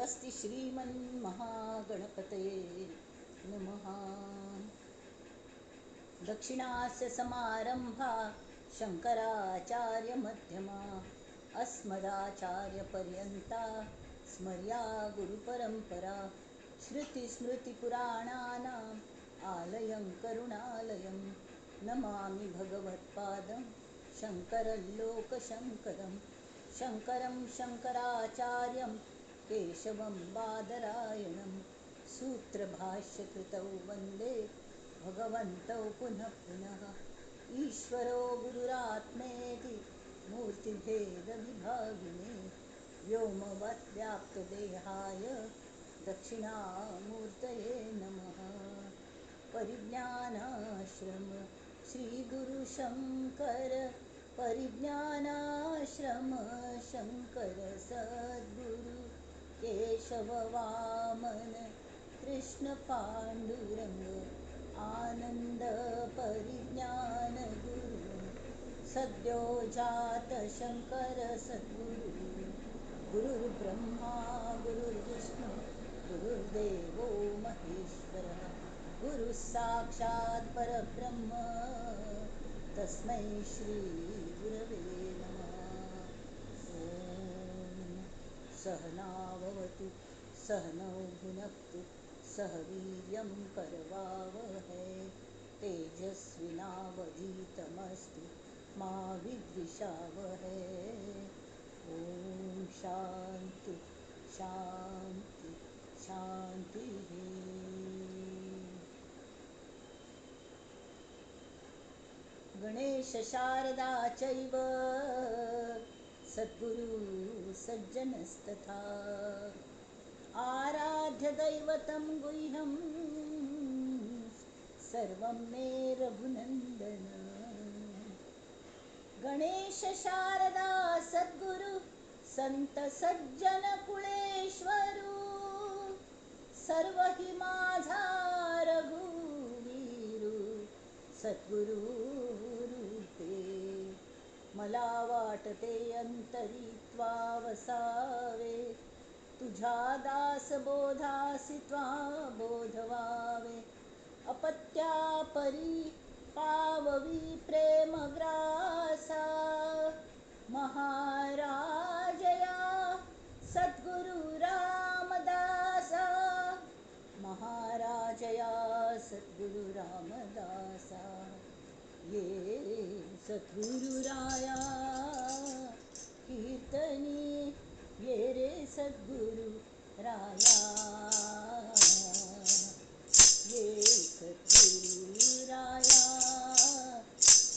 स्वस्ति श्रीमन्महागणपतये नमः। दक्षिणास्य समारंभा शंकराचार्यमध्यमा अस्मदाचार्यपर्यन्ता स्मर्या गुरुपरंपरा। श्रुतिस्मृतिपुराणानाम् आलयं करुणालयं नमामि भगवत्पादं शंकरं लोकशंकरं शंकरं शंकराचार्यं केशवं बादरायणं सूत्रभाष्यकृतौ वंदे भगवन्तौ पुनः पुनः। ईश्वरो गुरुरात्मेति मूर्तिभेदविभागिने व्योमवत् व्याप्तदेहाय दक्षिणामूर्तये नमः। परिज्ञानाश्रम श्रीगुरुशंकर परिज्ञानाश्रम शंकर सद्गुरु केशव वामन कृष्ण पांडुरंग आनंद परिज्ञान गुरु सद्यो जात शंकर सद्गुरु। गुरुर्ब्रह्मा गुरुर्विष्णु गुरुर्देवो महेश्वरः गुरुः साक्षात् परब्रह्म तस्मै श्री गुरवे नमः। ॐ सहनाववतु सहनौ भुनक्तु सह वीर्यं करवावहै तेजस्विनावधीतमस्तु मा विद्विषावहै। ॐ शांति शांति शांतिः। गणेश शारदा चैव सद्गुरु सज्जनस्तथा आराध्य दैवतं गुह्यं सर्वं मे रघुनंदन। गणेश शारदा सद्गुरु संत सज्जन कुळेश्वरू सर्व हि माझा रघुवीरू सद्गुरु रूपे। मला वाटते अंतरी त्वा वसावे तुझ्या दास बोधासी त्वा बोधवावे। अपत्या परी पाववी प्रेमग्रासा महाराजया सद्गुरु रामदासा महाराजया सद्गुरु रामदासा। ये सद्गुरुराया कीर्तनी ये रे सद्गुरु राया ये सद्गुरुराया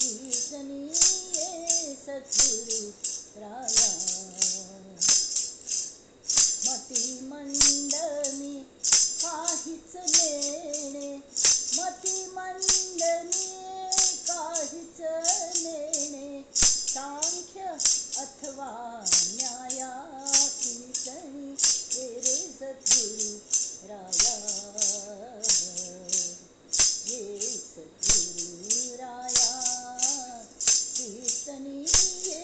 कीर्तनी ये सद्गुरु राया। मती मंडमी काहीच नेणे मती मंडमी काहीच नेणे सांख्य अथवा न्याया कीर्तनी ये रे सद्गुरु राया ये सद्गुरु राया कीर्तनी ये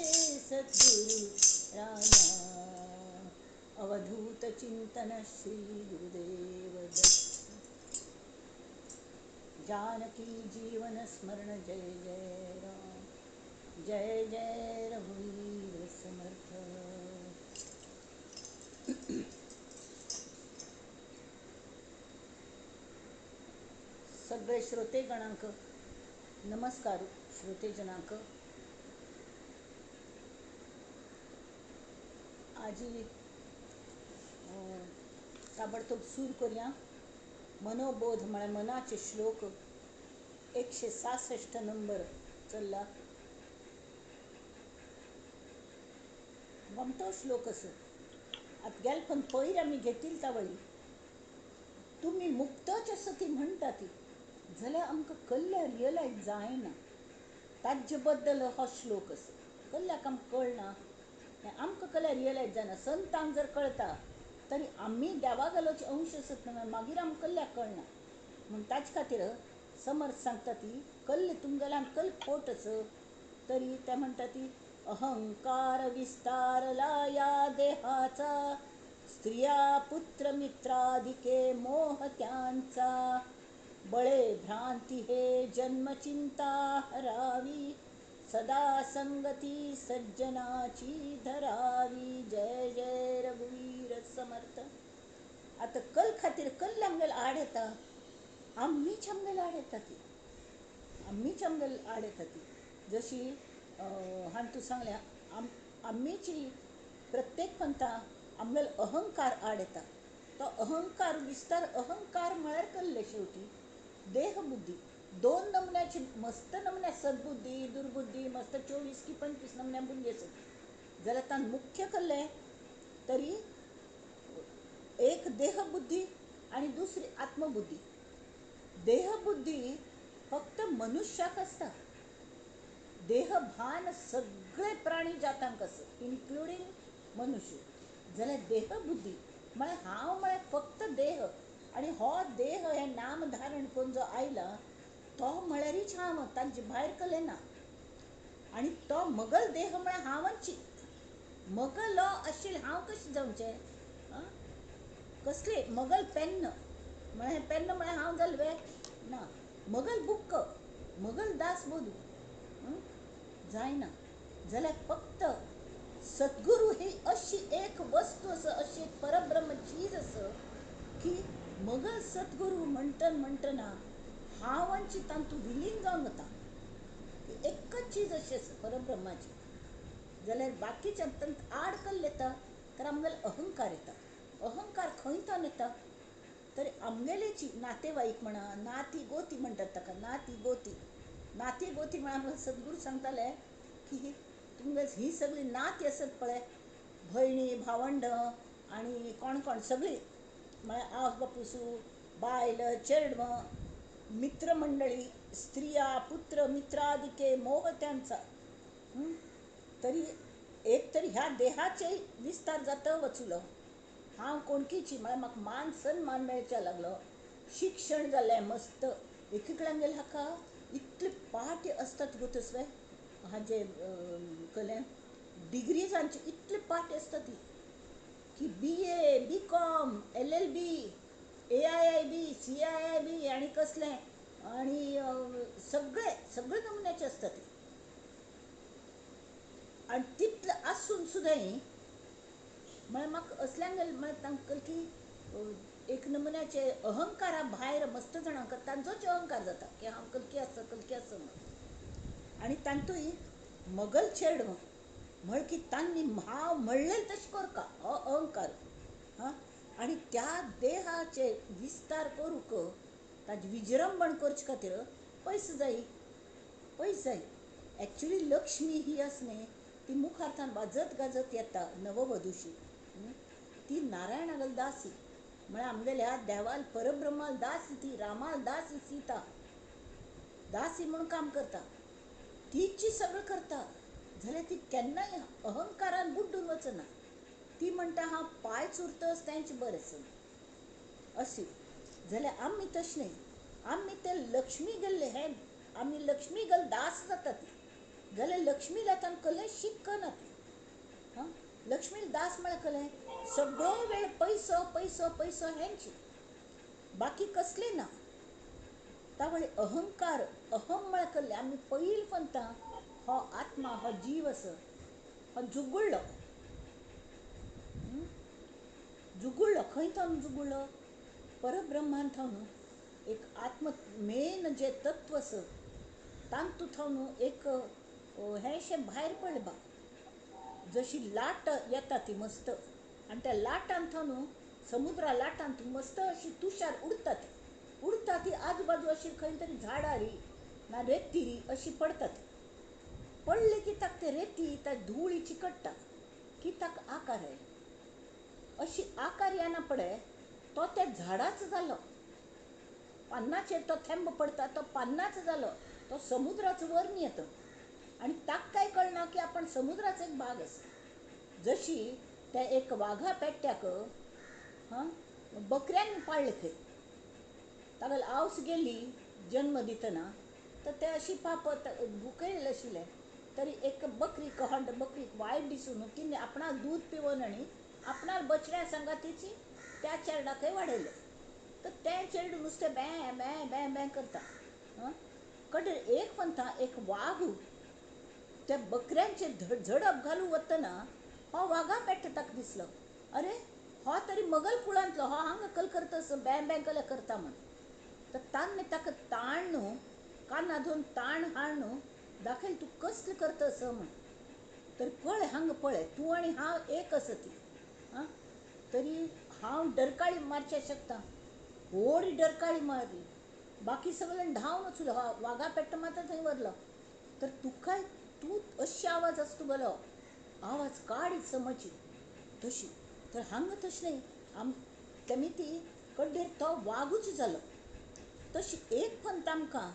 सद्गुरु राया। अवधूत चिंतन श्री गुरुदेव दत्त। जानकी जीवन स्मरण जय जय राम जय जय रघुवीर समर्थ। सगळे श्रोतेगणांक नमस्कार। श्रोतेजनांक आजी ताबडतोब सूर करूया। मनोबोध म्हळ्यार मनाचे श्लोक 166 नंबर चल्ला। गमतो श्लोक असो आत गेल पण पयर आमी घेतील तावळी तुमी मुक्तच असो ती म्हणटा ती जाल्यार आमकां कल्ल्या रियलायज जायना ताजे बद्दल हो श्लोक असो कल्ल्याक आमकां कळना, आमकां कल्ल्या रियलायज जायना। संतांक जर कळटा तरी आमी देवा गेलोचे अंश आसत न्हय मागीर आमकां कल्ल्याक कळना। म्हूण ताजे खातीर समर्थ सांगता ती कल्ल तुमगेल्यान कल खोट आस तरी ते म्हणटा ती अहंकार विस्तारला या देहाचा स्त्रिया पुत्र मित्राधिके मोह त्यांचा, बळे भ्रांती हे जन्मचिंता हरावी, सदा संगती सज्जनाची धरावी. जय जय रघुवीर समर्थ. आतां कल खातीर कल्ल आमगेले आड येता, आमीच आमगेले आड येता ती, आमीच आमगेले आड येता ती. जशी हांवें तूं सांगलें, आमीची प्रत्येक पंथा आमगेलो अहंकार आड येता. तो अहंकार विस्तार, अहंकार म्हळ्यार कल्ले शेवटी देहबुद्धी. दोन नमुन्याची मस्त नमुन्या सद्बुद्धी दुर्बुद्धी मस्त 24 की 25 नमुन्या बुद्धी आसत जाल्यार तांकां मुख्य कल्ले तरी एक देहबुद्धी आनी दुसरी आत्मबुद्धी. देहबुद्धी फक्त मनुष्याक आसता, देहभान सगळे प्राणी जातांक आसा इन्क्लुडींग मनुष्य. जाल्यार देहबुद्धी म्हळ्यार हांव म्हळ्यार फक्त देह, आनी हो देह हें नाम धारण करून जो आयला तो म्हळ्यारीच हांव, तांचे भायर कले ना. आनी तो मगल देह म्हळ्यार हांवची, मगलो आशिल्लें हांव कशें जावचें? कसले मगल पेन्न म्हळ्यार पेन्न म्हळ्यार हांव जालें वे ना, मगल बुक्क मगल दास बोधू जायना. जाल्यार फक्त सद्गुरू ही अशी एक वस्तू आसा, अशी एक परब्रह्म चीज आसा की मगल सद्गुरू म्हणटन म्हणटना हांवांची तांतूं विलीन जावन वता. एकच चीज अशी आसा परब्रह्माची. जाल्यार बाकीच्या तांत आड कल्ल येता तर आमगेलो अहंकार येता. अहंकार खंय तावन येता तर आमगेलेची नातेवाईक म्हणा, नाती गोती म्हणटात ताका, नाती गोती. नाती गोती म्हळ्यार आमकां सद्गुरू सांगताले की तुमगे ही सगळी नाती आसत पळय, भयणी भावंड आनी कोण कोण सगळीं म्हळ्यार आवय बापुसू, बायल चेडवां, मित्रमंडळी, स्त्रिया पुत्र मित्रादिके मोह त्यांचा. तरी एक तर ह्या देहाचे विस्तार जाता वचुलो, हांव कोणकीची म्हळ्यार म्हाका मान सन्मान मेळच्या लागलो, शिक्षण जालें मस्त. एक कडेन गेलें हाका इतले पाट्य आसतात गो तसले हाजे कलें डिग्रीजांचे इतले पाट्य आसता ती की BA, BCom, LLB, AIIB, CIIB आनी कसलें आनी सगळे सगळे नमुन्याचे आसता ते. आनी तितलें आसून सुद्दां म्हळ्यार म्हाका असल्यांक म्हळ्यार तांकां की एक नमुन्याचे अहंकारा भायर मस्त जाणांक तांचोच अहंकार जाता की हांव कलकी आसा कलकी आसा म्हणून. आनी तांतूय मगल चेडवां म्हळ की तांणी हांव म्हणलें तशें करका हो अहंकार. हां, आनी त्या देहाचे विस्तार करूंक ताजें विजृंभण करचे खातीर पयस जाय, पयस जाय. एक्चुली लक्ष्मी ही आसा न्ही ती मुखार तान वाजत गाजत येता नववधूशी, ती नारायणागल दासी म्हळ्यार आमगेल्या देवाल परब्रह्माल दासी ती, रामाल दासी सीता दासी म्हणून काम करता, तिची सगळें करता. जाल्यार ती केन्नाय अहंकारान बुड्डून वचना, ती म्हणटा हांव पांय चुरतच तेंचें बरें आसा अशी. जाल्यार आमी तशें न्ही, आमी ते लक्ष्मी गेल्ले हे आमी लक्ष्मी गल दास जाता ती. जाल्यार लक्ष्मी जातान कलें शिकना ती. हां, लक्ष्मी दास म्हळ्यार कलें सगळो वेळ पयसो पयसो पयसो हेंची, बाकी कसलें ना. तावळी अहंकार अहम म्हळ्यार कल्लें आमी पयल पंता हो आत्मा हो जीव आसा हो जुगुळ्ळो, जुगुळ्ळो खंय थावन जुगुळ्ळो? परब्रह्मान थावन एक आत्म मेन जें तत्व आसा तांतू थावन एक हें भायर पडलें बा. जशी लाट येता ती मस्त आनी त्या लाटान थावन समुद्रा लाटान ती मस्त अशी तुशार उडटा ती, उडटा ती आजूबाजू अशी खंय तरी झाडारी ना रेतीरी अशी पडटा ती. पडली की ताका ते रेती त्या धुळी चिकट्टा की ताका आकार आयलो. अशी आकार येना पडे तो त्या झाडाच जालो, पान्नाचेर तो थेंब पडटा तो पान्नाच जालो, तो समुद्राचो वरनी येता आनी ताका काय कळना की आपण समुद्राचो एक भाग आसा. जशी त्या एक वाघा पेट्ट्याक हां बकऱ्यांनी पाळ्ळें खंय, तागेली आवस गेली जन्म दितना तर ते अशी पाप भुकयलें आशिल्लें तरी एक बकरी कहंड बकरीक वायट दिसून तिणें आपणाक दूद पिवन आनी आपणाल बछड्या सांगातीची त्या चेरडाकय वाडयलें. तर तें चेडूं नुस्तें बॅ बॅ बॅ बॅ करता. कडेर एक म्हणटा एक वाग त्या बकऱ्यांचेर झडप घालूं वतना हो वागा पेट्टा ताका दिसलो, अरे हो तरी मगल कुळांतलो, हो हांगा कल करता बॅ बॅ कल करता म्हण. तर तान्ने ताका ताण न्हू काना धरून ताण हाड न्हू दाखयल तूं कसलें करता असो म्हण. तर पळय हांगा पळय तूं आनी हांव एक आसा ती. आं तरी हांव डरकाळी मारचें शकता, व्हड डरकाळी मारली, बाकी सगळ्यां धांवन वचलो, वागा पेट्टा मात थंय व्हरलो. तर तुका तूं अशी आवाज आसा तुगेलो, आवाज काडीत समजची तशी. तर हांगा तशें न्ही, आम तेमी ती कड्डेर तो वागूच जालो. तशी एक पंत आमकां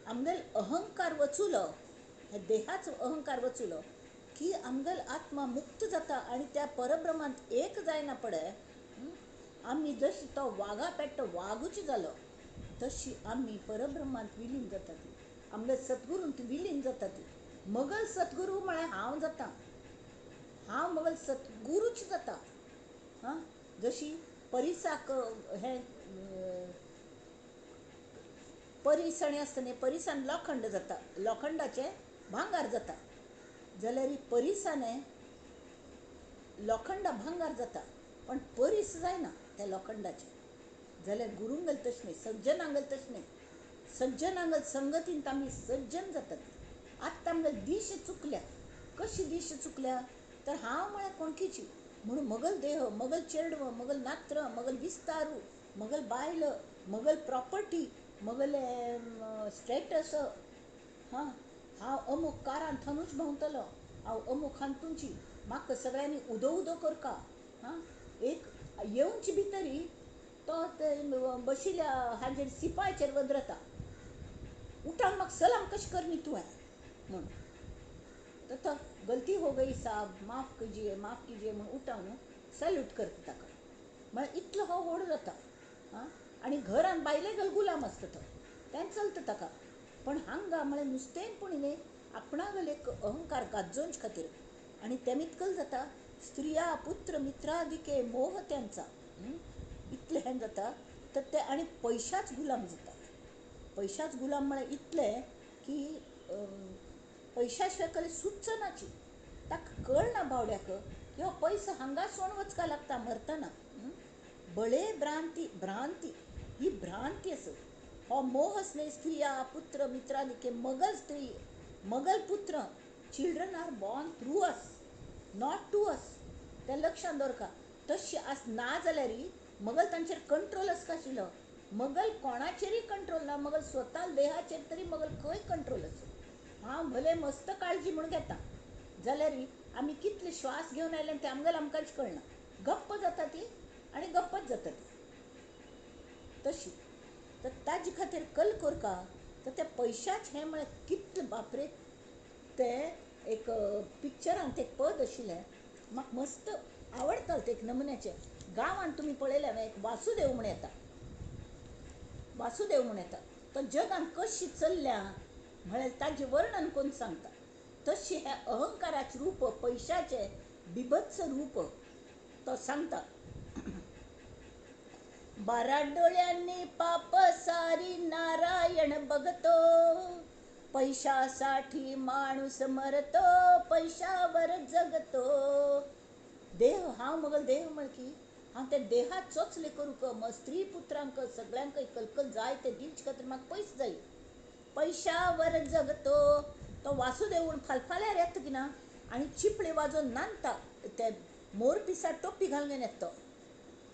आमगेल अहंकार वचुलो, ह्या देहाचो अहंकार वचुलो की आमगेल आत्मा मुक्त जाता आनी त्या परब्रह्मांत एक जायना पळय. आमी जशी तो वागा पेट्टा वागूच जालो तशी आमी परब्रह्मांत विलीन जाता ती, आमगे सद्गुरूंत विलीन जाता ती. मगल सद्गुरू म्हळ्यार हांव जाता, हांव मगल सद्गुरूच जाता. हां जशी परिसाक हें परिसणें आसता न्ही, परिसान लोखंड जाता, लोखंडाचें भांगार जाता, जाल्यार परिसाने लोखंडा भांगार जाता पण परीस जायना त्या लोखंडाचें. जाल्यार गुरूंगेल तशें न्ही, सज्जनांगेल तशें न्ही, सज्जनांगेल संगतीन आमी सज्जन जातात. आतां आमगेल दिश चुकल्या. कशी दिश चुकल्या तर हांव म्हळ्यार कोणकीची म्हणून मगल देह, मगल चेडव, मगल नात्र, मगल विस्तारू, मगल बायल, मगल प्रॉपर्टी, मगले स्टेटस. हां हांव अमूक कारान थनूच भोंवतलो, हांव अमूक हांतूची, म्हाका सगळ्यांनी उदो उदो करका. हां एक येवची भितरी तो ते बशिल्ल्या हाजेर सिपायचेर वदरता, उठान म्हाका सलाम कशें करनी तुवें म्हूण. तर तो गलती हो गई साहब, माफ कीजिए माफ कीजिए म्हूण उठावन सॅल्यूट करता ताका. म्हळ्यार इतलो हो व्हड जाता. आं आनी घरान बायले गल गुलाम आसता तो, तें चलता ताका. पण हांगा म्हळ्यार नुस्तें पूण न्ही आपणागेल एक अहंकार गाजोवचे खातीर. आनी तेमितकल जाता स्त्रिया पुत्र मित्रादिके मोह त्यांचा इतलें हें जाता. तर ते आनी पयशाच गुलाम जाता. पयशाच गुलाम म्हळ्यार इतलें की पयशा शिवाय कडेन सुचनाची. ताका कळना बावड्याक की हो पयसो हांगा सोण वचपाक लागता मरतना. बळे भ्रांती, भ्रांती ही भ्रांती आसा. हो मोह न्ही स्त्रिया पुत्र मित्रादिके मगल स्त्री मगल पुत्र. Children are born through us not to us, तें लक्षांत दवरका. तशी आस ना जाल्यार मगल तांचेर कंट्रोल आसता आशिल्लो, मगल कोणाचेरय कंट्रोल ना, मगल स्वता देहाचेर तरी मगल खंय कंट्रोल आसा. हांव भले मस्त काळजी म्हूण घेता जाल्यार आमी कितले श्वास घेवन आयले ते आमगेल आमकांच कळना. गप्प जाता ती आनी गप्पच जाता ती तशी. तर ताजे खातीर कल करका. तर त्या पयशाच हें म्हळ्यार कितलें बापरे. तें एक पिक्चरांत एक पद आशिल्लें म्हाका मस्त आवडटालें तें, एक नमुन्याचें. गांवांत तुमी पळयलें हांवें एक वासुदेव म्हूण येता, वासुदेव म्हूण येता. तो जगान कशी चल्ल्या म्हळ्यार ताजें वर्णन करून सांगता. तशी हें अहंकाराचें रूप, पयशाचें बिभत्स रूप तो सांगता. 12 डोळ्यांनी पाप सारी नारायण बघतो, पैशासाठी माणूस मरतो, पैशावर जगतो. देह हांव मगल देह म्हळकी हांव त्या देहात चोचले करूंक मग स्त्री पुत्रांक सगळ्यांक कलकल जाय ते दिवचे खातीर म्हाका पयस जाय, पैशावर जगतो. तो वासुदेव म्हूण फालफाल्यार येता की ना आनी चिपळे वाजोवन नांदता, ते मोर पिसा टोपी घालून येता तो.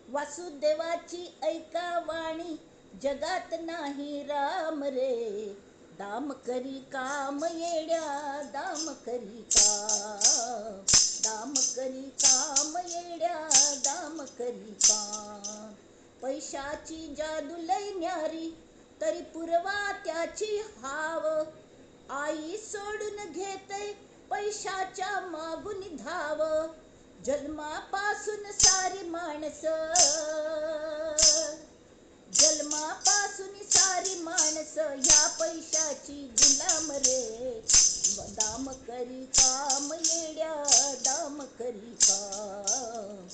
वासुदेवाची ऐका वाणी जगात नाही राम रे, दाम करी काम येड्या दाम करी काम, दाम करी काम येड्या दाम करी काम. पैशाची जादू लय न्यारी तरी पुरवा त्याची हाव, आई सोडून घेते पैशाच्या मागून धाव. जन्मापासून सारी माणसं, जन्मापासून सारी माणसं ह्या पैशाची गुलाम रे. दाम करी काम येड्या दाम करी काम,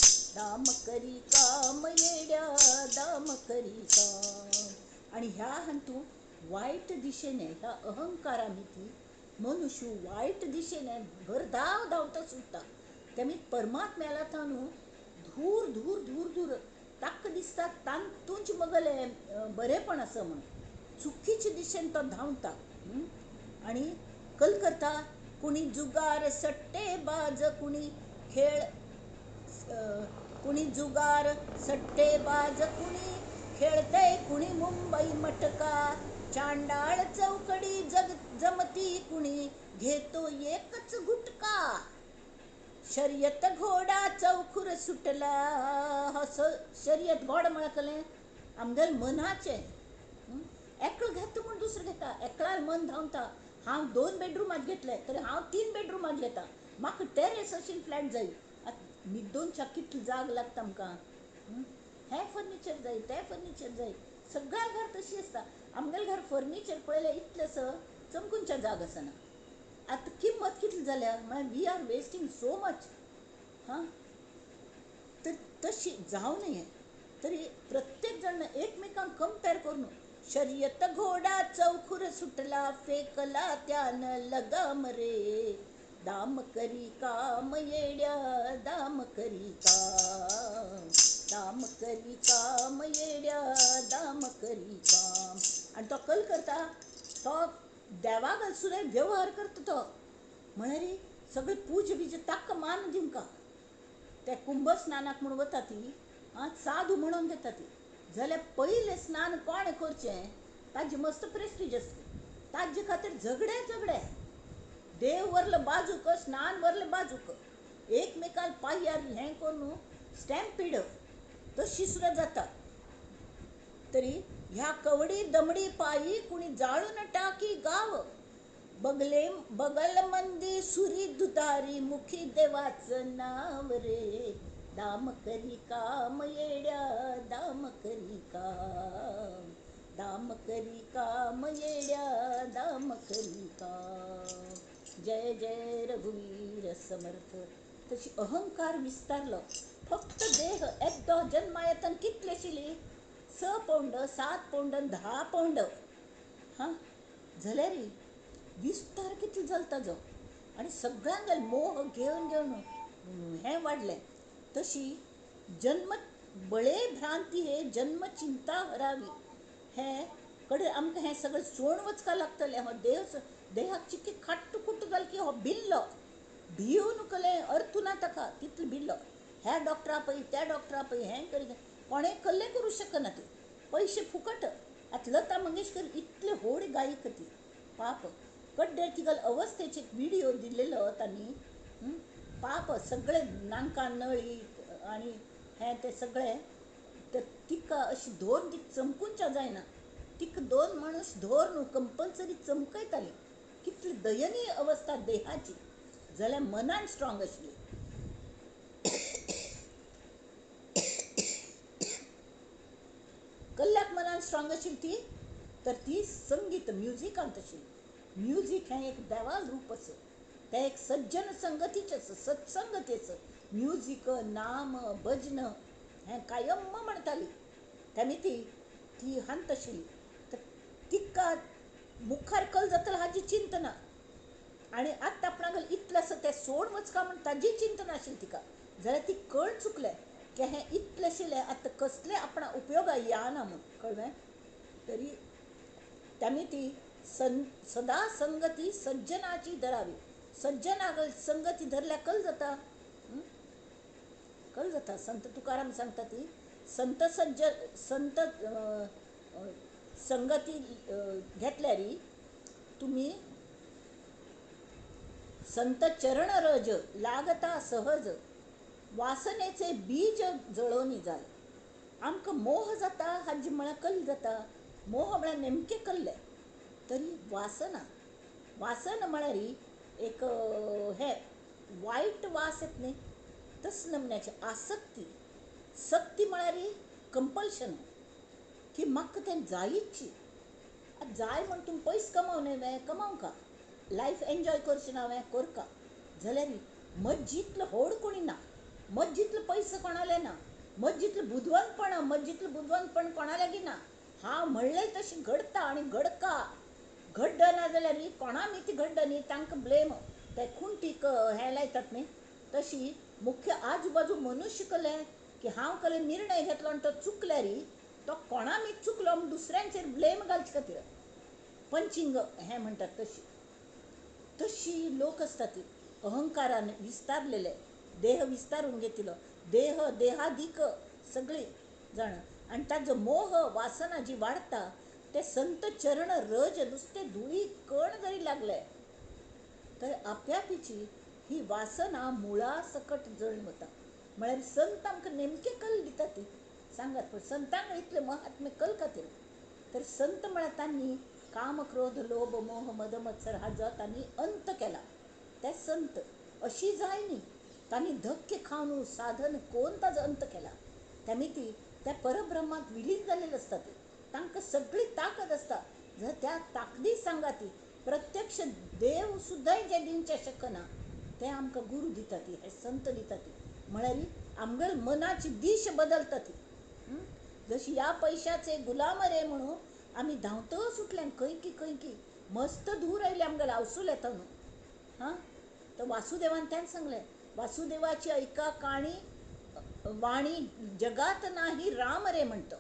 दाम करी काम येड्या दाम करी काम. आनी ह्या हातूंत वायट दिशेने ह्या अहंकारा मिती मनुष्य वायट दिशेने भरधाव धांवता सुट्टा. तेमी परमात्म्याला ताणू धूर धूर धूर धूर ताका दिसता तातूंच मगलें बरेंपण आसा म्हणून चुकीचे दिशेन तो धांवता. आनी कल करता कुणी जुगार सट्टेबाज कुणी खेळ कुणी जुगार सट्टेबाज कुणी खेळतय कुणी मुंबई मटका चांडाळ चौकडी जग जमती कुणी घेतो एकच गुटका शर्यत घोडा चौखुर सुटला. असो शर्यत घोड म्हळ्यार आमगेले मनाचें एकलो घेता म्हूण दुसरो घेता, एकल्यार मन धांवता. हांव 2 बेडरुमांत घेतले तरी हांव 3 बेडरुमांत घेता, म्हाका टेरेस अशी फ्लॅट जाय. आतां न्हिदोनच्या कितली जाग लागता आमकां. हें फर्निचर जाय तें फर्निचर जाय, सगळ्या घर तशी आसता. आमगेलें घर फर्निचर पळयल्यार इतलें चमकूनच्या जाग आसना. आतां किंमत कितली जाल्या म्हळ्यार we are wasting so much. हां, तर तशी जावं नये. तरी प्रत्येक जाण एकमेकांक कंपेर करून शर्यत घोडा चौखुर सुटला फेकला त्यान लगाम रे दाम करी काम येड्या दाम करी काम दाम करी काम येड्या दाम करी काम. आनी तो कल करता तो देवा सुद्दां व्यवहार करता तो म्हळ्यार सगळे पूज बीज ताका मान दिवंका. ते कुंभ स्नानाक म्हूण वता ती आं साधू म्हणून घेता ती जाल्यार पयलें स्नान कोणें करचें ताजी मस्त प्रेस्टीज आसली. ताजे खातीर झगडे झगडे देव व्हरलो बाजूक स्नान व्हरलें बाजूक एकमेकाल पांयार हें करून स्टॅम्पीड तशी सुद्दां जाता. तरी ह्या कवडी दमडी पायी कुणी जाळून टाकी गाव बगले बगल मंदी सुरी दुधारी मुखी देवाचं नाव रे दाम करी काम येड्या दाम करी काम दाम करी काम येड्या दाम करी काम. जय जय रघुवीर समर्थ. तशी अहंकार विस्तारलो फक्त देह एकदो जन्मायतन कितले आशिल्ली 6 पौंड 7 पौंड 10 पौंड. हां जाल्यार विस्तार कितलो जालो ताजो आनी सगळ्यांक मोह घेवन घेवन हें वाडलें. तशी जन्म बळे भ्रांती हे जन्म चिंता हरावी हे कडेन आमकां हें सगळें सोडून वचपाक लागतलें. हो देह देहाक चिकी खाट्ट खुट्ट जालें की हो भिल्लो भिवन कलें अर्थ ना ताका तितलो भिल्लो. ह्या डॉक्टरा पळय त्या डॉक्टरा पळय हें करी कोणें कल्लें करूं शकना ती पयशे फुकट. आतां लता मंगेशकर इतली व्हड गायिका ती पाप कड्डेर तिगल अवस्थेचे विडियो दिलेलो तांणी पाप सगळे नांकां नळी आनी हें तें सगळें. तर तिका अशी धोर ती चमकूनच्या जायना तिका दोन माणूस धोर न्हू कंपल्सरी चमकयताली. कितली दयनीय अवस्था देहाची जाल्यार मनान स्ट्रॉंग आशिल्ली. कल्ल्याक मनान स्ट्रॉंग आशिल्ली ती तर ती संगीत म्युजिकांत आशिल्ली. म्युजीक हें एक देवाल रूप आसा तें एक सज्जन संगतीचें आसा सत्संगतीचें. म्युजीक नाम भजन हें कायम म्हणटाली तेमी ती ती हांत आशिल्ली. तर तिका मुखार कल जातलो हाजी चिंतना आनी आतां आपणाक इतलें आसा तें सोड वचका म्हूण ताजी चिंतना आशिल्ली तिका. जाल्यार ती कळ चुकलें की हें इतलें आशिल्लें आतां कसलें आपणा उपयोगा येना म्हूण कळ्ळें. तरी तेमी ती सदा संगती सज्जनाची धरावी. सज्जनाक संगती धरल्यार कल जाता कल जाता. संत तुकाराम सांगता ती संत सज्जन संत संगती घेतल्यार तुमी संत चरण रज लागता सहज वासनेचे बीज जळोवनी जाय. आमकां मोह जाता हाजी म्हळ्यार कल जाता. मोह म्हळ्यार नेमकें कल्लें तरी वासना वासन म्हळ्यार एक हें वायट वास येत न्ही तस नमुन्याची आसक्ती. सक्ती म्हळ्यार कंपल्शन की म्हाका तें जायची. आतां जाय म्हूण तुमी पयस कमाव न्हय वें कमावका लायफ एन्जॉय करचें ना हांवें करका जाल्यार म्हजे इतलो व्हड कोणी ना. मत जितले पयसो कोणाले ना, मत जितलें बुदवंतपण, मत जितलें बुदवंतपण कोणा लागीं ना. हांव म्हणलें तशें घडटा आनी घडका. घडना जाल्यार कोणा मिती घडना न्ही, तांकां ब्लेम ते खुंटीक हें लायतात न्ही. तशी मुख्य आजूबाजू मनुष्य कले की हांव कले निर्णय घेतलो आनी तो चुकल्यार तो कोणा मीत चुकलो म्हूण दुसऱ्यांचेर ब्लेम घालचे खातीर पंचिंग हें म्हणटात. तशी तशी लोक आसता ती अहंकारान विस्तारलेले, देह विस्तारून घेतिल्लो, देह देहादीक सगळी जाण, आनी ताजो मोह वासना जी वाडटा ते संत चरण रज नुस्तें धुळी कण जरी लागले तर आप्यापीची ही वासना मुळा सकट जळून वता. म्हळ्यार संत आमकां नेमके कल दिता ती सांगात, पण संतांक इतले महात्म्य कल खातीर तर संत म्हळ्यार तांणी काम क्रोध लोभ मोह मद मत्सर हाजो तांणी अंत केला. ते संत अशी जाय न्ही, तांणी धक्के खावन साधन कोण ताजो अंत केला. त्या ती त्या परब्रह्मांत विलीन जाल्लेले आसता ती, तांकां सगळी ताकद आसता. जर त्या ताकदी सांगा ती प्रत्यक्ष देव सुद्दां जे दिवचें शकना ते आमकां गुरू दिता ती, हे संत दिता ती. म्हळ्यार आमगेल मनाची दिश बदलता ती. जशी ह्या पयशाचे गुलाम रे म्हणून आमी धांवतच सुटल्यान खंय की खंय की मस्त धूर आयली आमगेल्या आवसूल येता न्हू. हां, तर वासुदेवान त्यान सांगलें, वासुदेवाची ऐका काणी वाणी जगात नाही राम रे म्हणतो.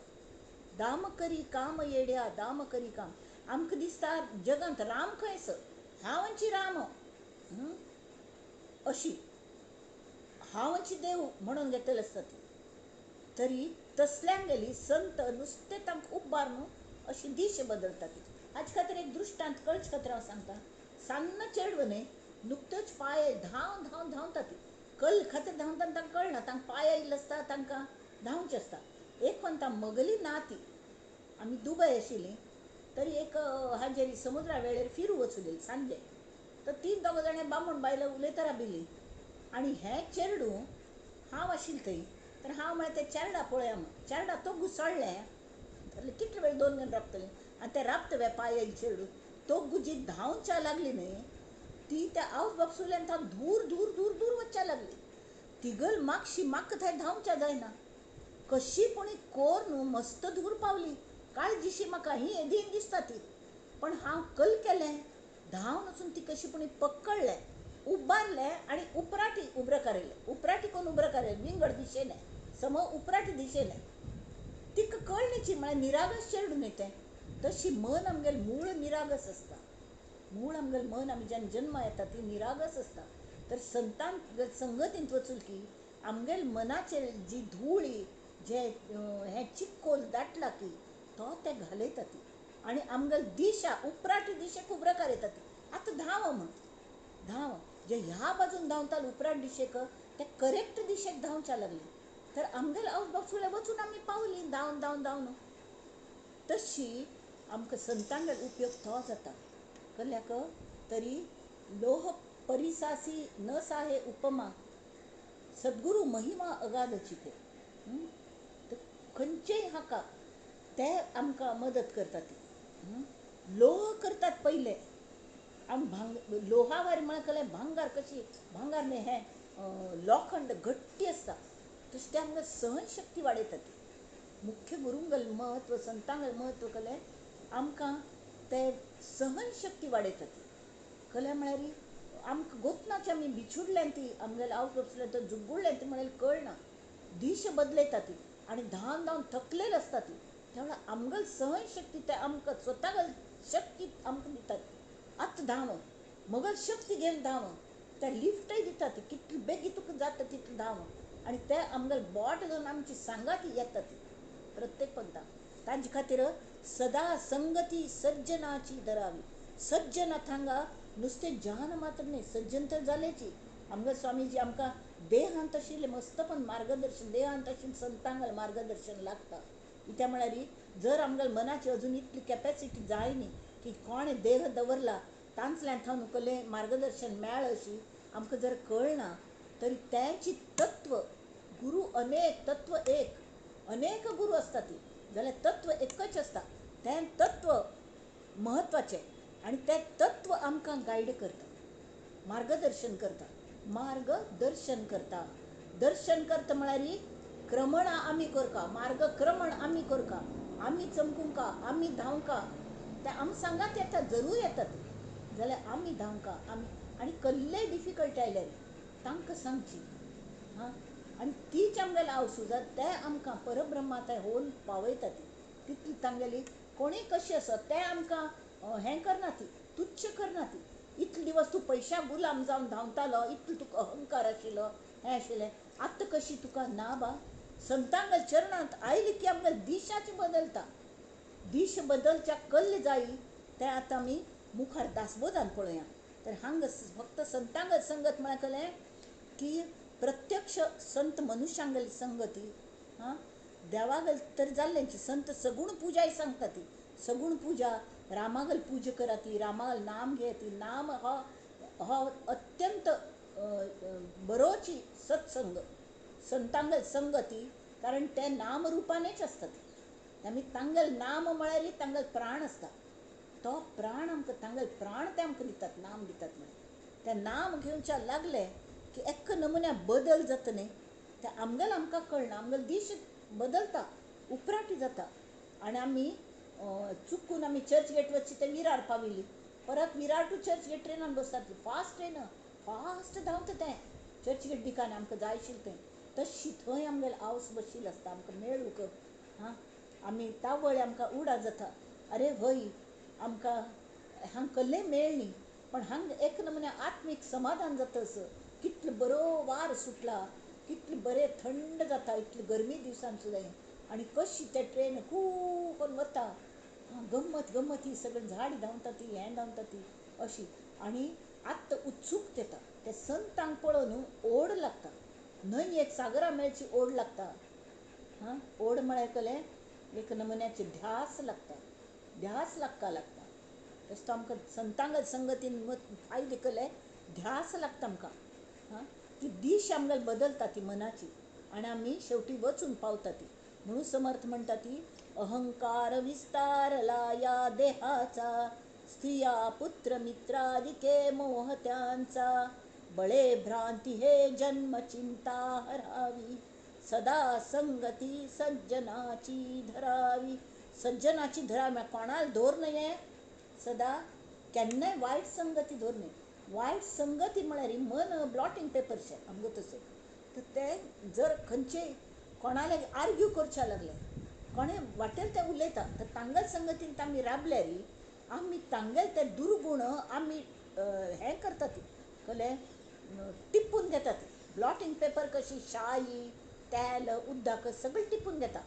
दाम करी काम येड्या दाम करी काम. आमकां दिसता जगांत राम खंय सर, हांवची राम अशी हांवची देव म्हणून घेतलेले आसता ती. तरी तसल्यांगेली संत नुस्तें तांकां उबार न्हू अशी दिश बदलता ती. हाजे खातीर एक दृश्टांत कळचे खातीर हांव सांगता. सान्न चेडव न्ही नुकत्योच पांय धांव धांव धांवता ती, कल खातीर धांवता तांकां कळना, तांकां पांय आयिल्ले आसता, तांकां धांवचें आसता. एक म्हणटा मगली ना ती, आमी दुबय आशिल्ली तरी एक हाजेर समुद्रा वेळेर फिरू वचून सांजे, तर तीन दोग जाणां बामण बायलां उलयता राबिल्ली आनी हें चेडूं हांव आशिल्लें थंय. तर हांव म्हळें तें चेरडा पळया म्हूण, चेरडा तो घुसळ्ळें कितले वेळ दोन जाण राबतलीं आनी तें राबता वे पांय आयिल्लें चेडूं तो गुजी धांवच्या लागली न्ही ती त्या आवस बापसुल्यान थंय धूर धूर धूर धूर वचच्या लागली. तिगल मागशी म्हाका थंय धांवच्या जायना, कशी पुणी कोर न्हू मस्त धूर पावली. काळजीशी म्हाका ही येदीन दिसता ती, पण हांव कल केलें धांवन वचून ती कशी पुणी पकडलें, उबारलें आनी उपराटी उब्र काडलें. उपराटी कोण उब्र काडलें विंगड दिशेने, सम उपराटी दिशेने. तिका कळणीची म्हळ्यार निरागस चेडूं न्ही तें. तशी मन आमगेलें मूळ निरागस आसता. मूळ आमगेलें मन आमी जेन्ना जन्मा येता ती निरागस आसता. तर संतांक संगतींत वचून की आमगेले मनाचेर जी धुळी जे हें चिक्कोल दाटला की तो ते घालयता ती आनी आमगेले दिशा उपराटी दिशेक उब्रकार येता ती. आतां धांव म्हण धांव जे ह्या बाजून धांवता उपराट दिशेक ते करेक्ट दिशेक धांवच्या लागले तर आमगेले आवय बापूय वचून आमी पावली धांवन धांवन धांवन. तशी आमकां संतांगेलो उपयोग तो जाता. कल्याक तरी लोह परिसासी न साहे उपमा सद्गुरू महिमा अगाधची ते. तर खंयचेय हाका ते आमकां मदत करतात ती. लोह करतात पयले आम भांग लोहावर म्हळ्यार भांगार कशी भांगार न्ही हें लोखंड घट्टी आसता तशें ते आमकां सहनशक्ती वाडयतात ती. मुख्य गुरूंगल म्हत्व संतांगल म्हत्व कलें आमकां ते सहनशक्ती वाडयतात ती. कलें म्हळ्यार आमकां गोतनाचे आमी बिछुडल्यान ती आमगेले आवट वचले तर जुगुडल्यान ती म्हळ्यार कळना, दिश बदलयता ती आनी धांवन धांवन थकलेली आसता ती. त्यावेळार आमगेली सहनशक्ती ते आमकां स्वता शक्ती आमकां दितात. आतां धांव मगल शक्ती घेवन धांव, ते लिफ्टय दितात ती कितले बेगीन तुका जाता तितलें धांव आनी ते आमगेले बोट धरून आमची सांगात येता ती प्रत्येक पंथा. तांचे खातीर सदा संगती सज्जनाची धरावी. सज्जन हांगा नुस्तें जान मात्र न्ही, सज्जन तर जालेची. आमगे स्वामीजी आमकां देहांत आशिल्लें मस्त पण मार्गदर्शन, देहांत आशिल्लें संतांगेलें मार्गदर्शन लागता. कित्याक म्हळ्यार जर आमगेले मनाची अजून इतली कॅपेसिटी जाय न्ही की कोणें देह दवरला तांचल्यान थावन कलें मार्गदर्शन मेळ अशी आमकां जर कळना तरी तेंची तत्व गुरू अनेक तत्व एक, अनेक गुरू आसता ती जाल्यार तत्व एकच आसता. तें तत्व म्हत्वाचें आनी तें तत्व आमकां गायड करता, मार्गदर्शन करता, मार्गदर्शन करता. दर्शन करता म्हळ्यार क्रमणा आमी करका, मार्गक्रमण आमी करका, आमी चमकूंका, आमी धांवका. ते आम सांगात येता, जरूर येतात जाल्यार आमी धांवका आमी. आनी कसलेय डिफिकल्टी आयल्यार तांकां सांगची. हां, आनी तीच आमगेले आवसू जाता ते आमकां परब्रह्मा थंय होवन पावयता. ती तितली तांगेली कोणूय कशी आसत ते आमकां हें करना, ती तुच्छ करना. ती इतले दिवस तूं पयशा गुलाम जावन धांवतालो, इतलो तुका अहंकार आशिल्लो, हें आशिल्लें, आतां कशी तुका ना बा. संतांगल चरणांत आयली की आमगेल दिशाच बदलता. दिश बदलच्या कल्ल जायी तें आतां आमी मुखार दासबोधान पळोवया. तर हांगा फक्त संतांगल संगत म्हळ्यार कळ्ळें की प्रत्यक्ष संत मनुष्यांगली संगती. हां, देवागल तर जाल्ल्यांची संत सगुण पुजाय सांगता ती. सगुण पुजा, रामागल पूजा करा ती, रामागल नाम घे ती. नाम हो हो अत्यंत बरोची सत्संग, संतांगल संगती, कारण ते नामरुपानेच आसतात. आमी तांगल नाम म्हळ्यार तांगल प्राण आसता, तो प्राण आमकां तांगल प्राण ते आमकां दितात, नाम दितात. म्हळ्यार ते नाम घेवच्या लागले की एक नमुन्या बदल जाता न्ही, ते आमगेल आमकां कळना, आमगेल दीश बदलता, उपराटी जाता. आनी आमी चुकून आमी चर्च गेट वचची ते विरार पाविल्ली, परत विरार टू चर्च गेट ट्रेनान बसतात. फास्ट ट्रेन, फास्ट धांवता तें चर्च गेट दिकान आमकां जाय आशिल्लें तें. तशी थंय आमगेल आवस बशिल्ली आसता आमकां मेळूंक. हां, आमी तावळ आमकां उडा जाता, अरे व्हय आमकां हांगा कसलें मेळ्ळी, पण हांगा एक नमुन्या आत्मीक समाधान जाता. असो कितलो बरो वार सुटला, कितलें बरें थंड जाता इतले गरमी दिवसान सुद्दां. आनी कशी ते ट्रेन खूब करून वता, गम्मत गम्मत ही सगळीं झाड धांवता ती, हें धांवता ती अशी. आनी आत्तां उत्सुकता येता ते संतांक पळोवन ओड लागता, न्हंय एक सागरा मेळची ओड लागता. हां, ओड म्हळ्यार कळ्ळें एक नमुन्याची ध्यास लागता, ध्यास लागता लागता. तसो तो आमकां संतांग संगतीन फायदे कळ्ळें, ध्यास लागता आमकां. हां, ती दिश आमगेली बदलता ती मनाची, आनी आमी शेवटी वचून पावता ती. म्हणून समर्थ म्हणटा ती अहंकार विस्तारला या देहाचा, स्त्रिया पुत्र मित्रादिके मोह त्यांचा, बळे भ्रांती हे जन्म चिंता हरावी, सदा संगती सज्जनाची धरावी. सज्जनाची धरावी, कोणाला धोर न्हय, सदा केन्नाय वायट संगती धोर न्हय. वायट संगती म्हळ्यार मन ब्लॉटिंग पेपरशें आमगो तशें. तर ते जर खंयचे कोणाले आर्ग्यू करच्या लागले, कोणें वाटेल ते उलयता, तर तांगल संगतीन आमी राबल्यार आमी तांगेल ते दुर्गुण आमी हें करता ती कळ्ळें टिपून घेतात. ब्लॉटिंग पेपर कशी शाई तेल उदक सगळें टिपून घेता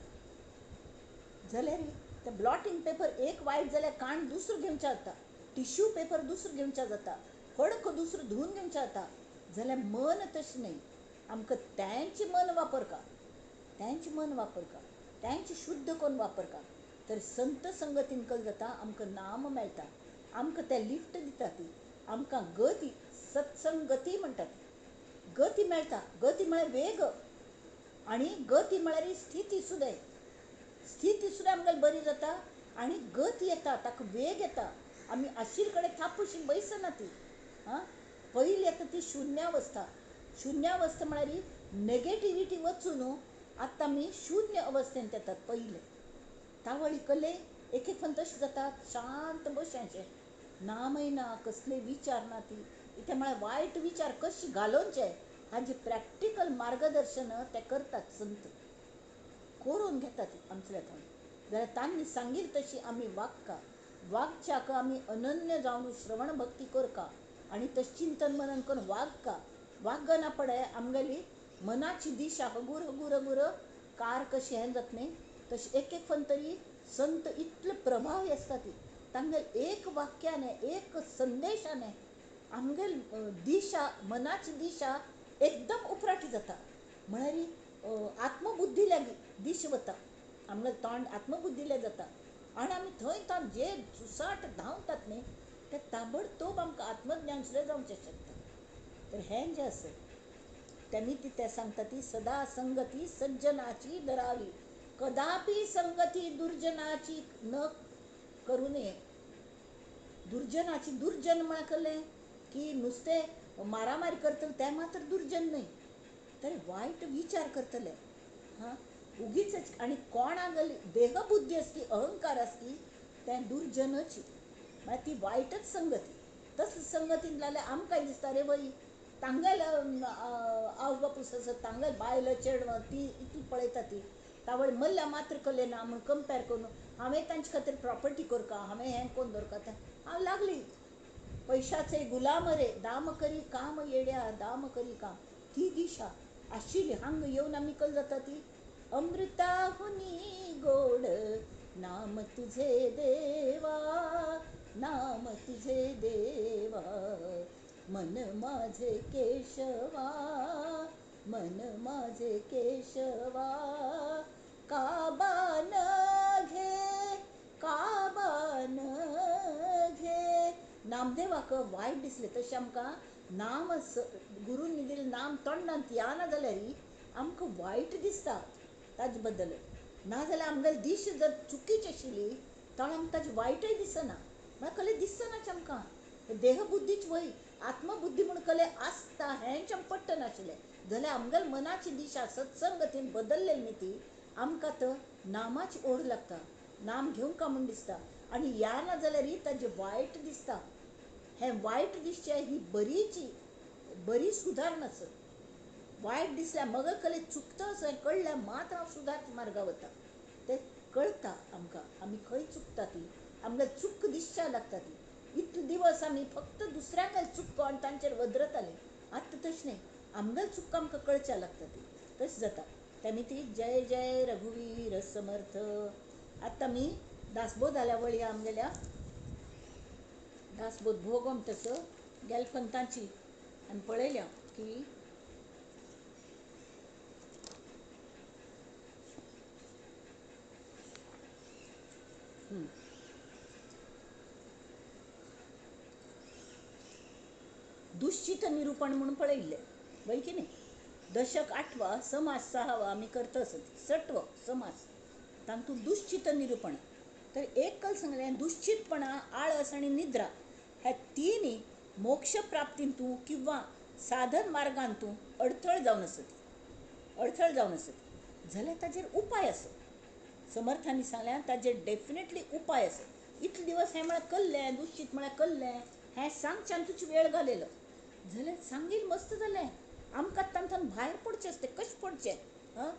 जाल्यार ते ब्लॉटिंग पेपर एक वायट जाल्यार काण दुसरो घेवच्या जाता, टिश्यू पेपर दुसरो घेवच्या जाता, फडक दुसरो धुवन घेवच्या जाता. जाल्यार मन तशें न्हय, आमकां तेंचें मन वापरका, तेंचें मन वापरका, तेंचें शुद्ध करून वापरका. तर संत संगतीन कल जाता आमकां नाम मेळटा, आमकां ते लिफ्ट दिता ती, आमकां गती सत्संगती म्हणटात, गती मेळटा. गती म्हळ्यार वेग, आनी गती म्हळ्यार स्थिती सुद्दां, स्थिती सुद्दां आमगेली बरी जाता आनी गती येता, ताका वेग येता. आमी आशिल्ले कडेन थापूशी बैसना ती. हां, पयली येता ती शुन्यावस्था. शुन्यावस्था म्हळ्यार नेगेटिविटी वचून आतां आमी शुन्य अवस्थेंत येतात. पयले तावळी कले एक एक पण तशें जाता, शांत बशांचें, नामय ना, कसले विचार ना. ती इतलें म्हळ्यार वायट विचार कशे घालोवचे हाजें प्रॅक्टिकल मार्गदर्शन ते करतात संत, करून घेतात आमच्या थंय. जाल्यार तांणी सांगील तशी आमी वागका, वागच्याक आमी अनन्य जावन श्रवण भक्ती करका आनी तशें चिंतन मनन करून वागका. वागना पडे आमगेली मनाची दिशा हगूर हगूर हगूर कार कशी हें जाता न्ही, तशें एक एक फन तरी संत इतले प्रभावी आसता ती तांगेल एक वाक्याने एक संदेशाने आमगेल दिशा मनाची दिशा एकदम उपराटी जाता. म्हळ्यार आत्मबुद्धी लागी दिश वता, आमगेल तोंड आत्मबुद्धीले जाता आनी आमी थंय थंय जे सुसाट धांवतात न्ही ते ताबडतोब आमकां आत्मज्ञान सुद्दां जावचें शकता. तर हें जें आसा तेमी ती ते सांगता ती सदा संगती सज्जनाची धरावी, कदापि संगती दुर्जनाची न करूं नये. दुर्जनाची, दुर्जन म्हळ्यार कळ्ळें की नुस्तें मारामारी करतले तें मात्र दुर्जन न्हय, तर वायट विचार करतले. हां, उगीच. आनी कोणाक देहबुद्धी आसती, अहंकार आसती, तें दुर्जनची, म्हळ्यार ती वायटच संगती. तसले संगतीन जाल्यार आमकां दिसता रे वय तांगेल आवय बापूस आसा, तांगेल बायल चेडवां ती इतली पळयता ती तावळ मल्ल्या मात्र कले ना म्हूण कंपेर करून हांवें तांचे खातीर प्रॉपर्टी करका, हांवें हें कोन्न दवरका, तें हांव लागली पैशाचे गुलाम रे, दाम करी काम येड्या, दाम करी काम. ती दिशा आशिल्ली. हांगा येवन आमी कल जाता ती अमृताहुनी गोड नाम तुझे देवा, नाम तुझे देवा, मन माझे केशवा, मन माझे केशवा, काबान घे, काबान घे. नामदेवाक वायट दिसलें तशें आमकां नाम गुरूंनी दिलें नाम तोंडांत याना जाल्यार आमकां वायट दिसता ताजे बद्दल. ना जाल्यार आमगेली दिश जर चुकीची आशिल्ली तर आमकां ताजें वायटय दिसना, म्हळ्यार कले दिसनाच आमकां. देहबुद्धीच वय, आत्मबुद्धी म्हूण कले आसता हेंच आमकां पडटनाशिल्लें. जाल्यार आमगेले मनाची दिशा सत्संगतीन बदल्लेली न्ही ती आमकां तर नामाची ओड लागता, नाम घेवंक म्हूण दिसता. आनी या ना जाल्यार ताजें वायट दिसता. हें वायट दिसचें ही बरीची बरी सुदारणा आसा. वायट दिसल्यार मगर कले चुकता असो कळ्ळ्यार मात हांव सुदार मार्गा वता, तें कळटा आमकां आमी खंय चुकता ती, आमकां चूक दिसच्या लागता ती. इतले दिवस आमी फक्त दुसऱ्याक चुकको आनी तांचेर वदरताले, आतां तशें न्ही, आमगेली चूक आमकां कळच्या लागता ती, तशें जाता. तेमी ती जय जय रघुवीर समर्थ. आतां आमी दासबोधाल्या वळया आमगेल्या दासबोध भोगम तसो गेल पंतांची आनी पळयल्या की दुश्चित निरूपण म्हणून पळयिल्लें वय की न्ही. दशक 8वा समास 6वा आमी करता आसत, 6वो समास, तातूंत दुश्चित निरूपण. तर एक कल सांगलें, दुश्चितपणा, आळस आनी निद्रा ह्या तिन्ही मोक्षप्राप्तींतू किंवा साधन मार्गांतू अडथळ जावन आसत, अडथळ जावन आसत. जाल्यार ताजेर उपाय आसा. समर्थांनी सांगलें ताजेर डेफिनेटली उपाय आसा. इतले दिवस हें म्हळ्यार कल्लें, दुश्चित म्हळ्यार कल्लें, हें सांगच्यान तुजी वेळ घालयलो जाल्यार सांगील मस्त जालें. आमकां तांतून भायर पडचें आसता, कशें पडचें. हां,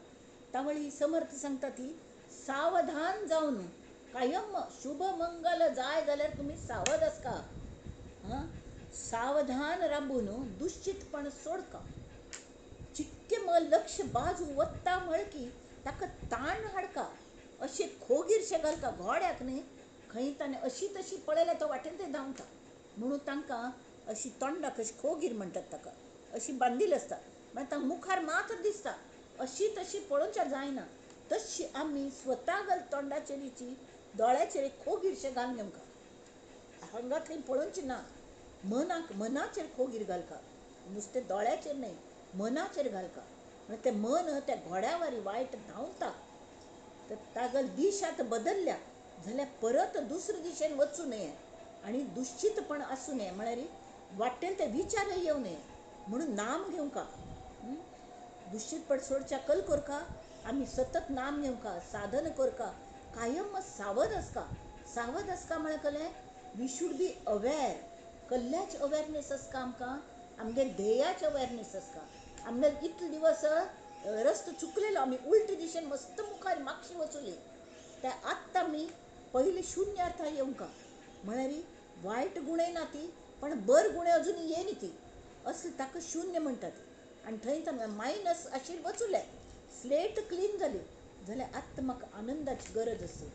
तावळी समर्थ सांगता ती सावधान जावन कायम शुभ मंगल जाय जाल्यार तुमी सावध आसका. हां, सावधान राबून दुश्चितपण सोडका. चिक्के म लक्ष बाजू वत्ता म्हळ की ताका ताण हाडका, अशें खोगीरशें घालका घोड्याक न्ही खंय ताणें अशी तशी पळयल्यार तो वाटेन ते धांवता म्हणून तांकां अशी तोंडाक अशी खोगीर म्हणटात ताका, अशी बांदिल्ली आसता, मागीर तांकां मुखार मात्र दिसता, अशी तशी पळोवच्या जायना. तशी आमी स्वता घाल तोंडाचेरीची दोळ्याचेर एक खोगीरशें घालून घेवंका, हांगा थंय पळोवचें ना, मनाक मनाचेर खोगीर घालका, नुस्तें दोळ्याचेर न्हय मनाचेर घालका. म्हळ्यार तें मन त्या घोड्यावारी वायट धांवता, तर तागल दिशा आतां बदल्ल्या जाल्यार परत दुसरे दिशेन वचूं नये आनी दुश्चितपण आसूं नये, म्हळ्यार वाटेल ते विचारय येवं नये म्हणून नाम घेवंका. दुश्चितपण सोडच्या कल करका, आमी सतत नाम घेवंका, साधन करका, कायम सावध आसका. सावध आसका म्हळ्यार कलें we should be aware, कल्ल्याच अवेरनेस आसका आमकां, आमगे ध्येयाचे अवेरनेस आसका. आमगे इतले दिवस रस्तो चुकलेलो, आमी उलटे दिशेन मस्त मुखार मागशी वचुली, ते आत्तां आमी पयलीं शुन्य अर्था येवंका, म्हळ्यार वायट गुणय ना ती, पण बर गुणे अजून येयनी ती, असले ताका शून्य म्हणटात. आनी थंय तांकां मायनस आशिल्लें वचुलें, स्लेट क्लीन जाली जाल्यार आत्तां म्हाका आनंदाची गरज आसा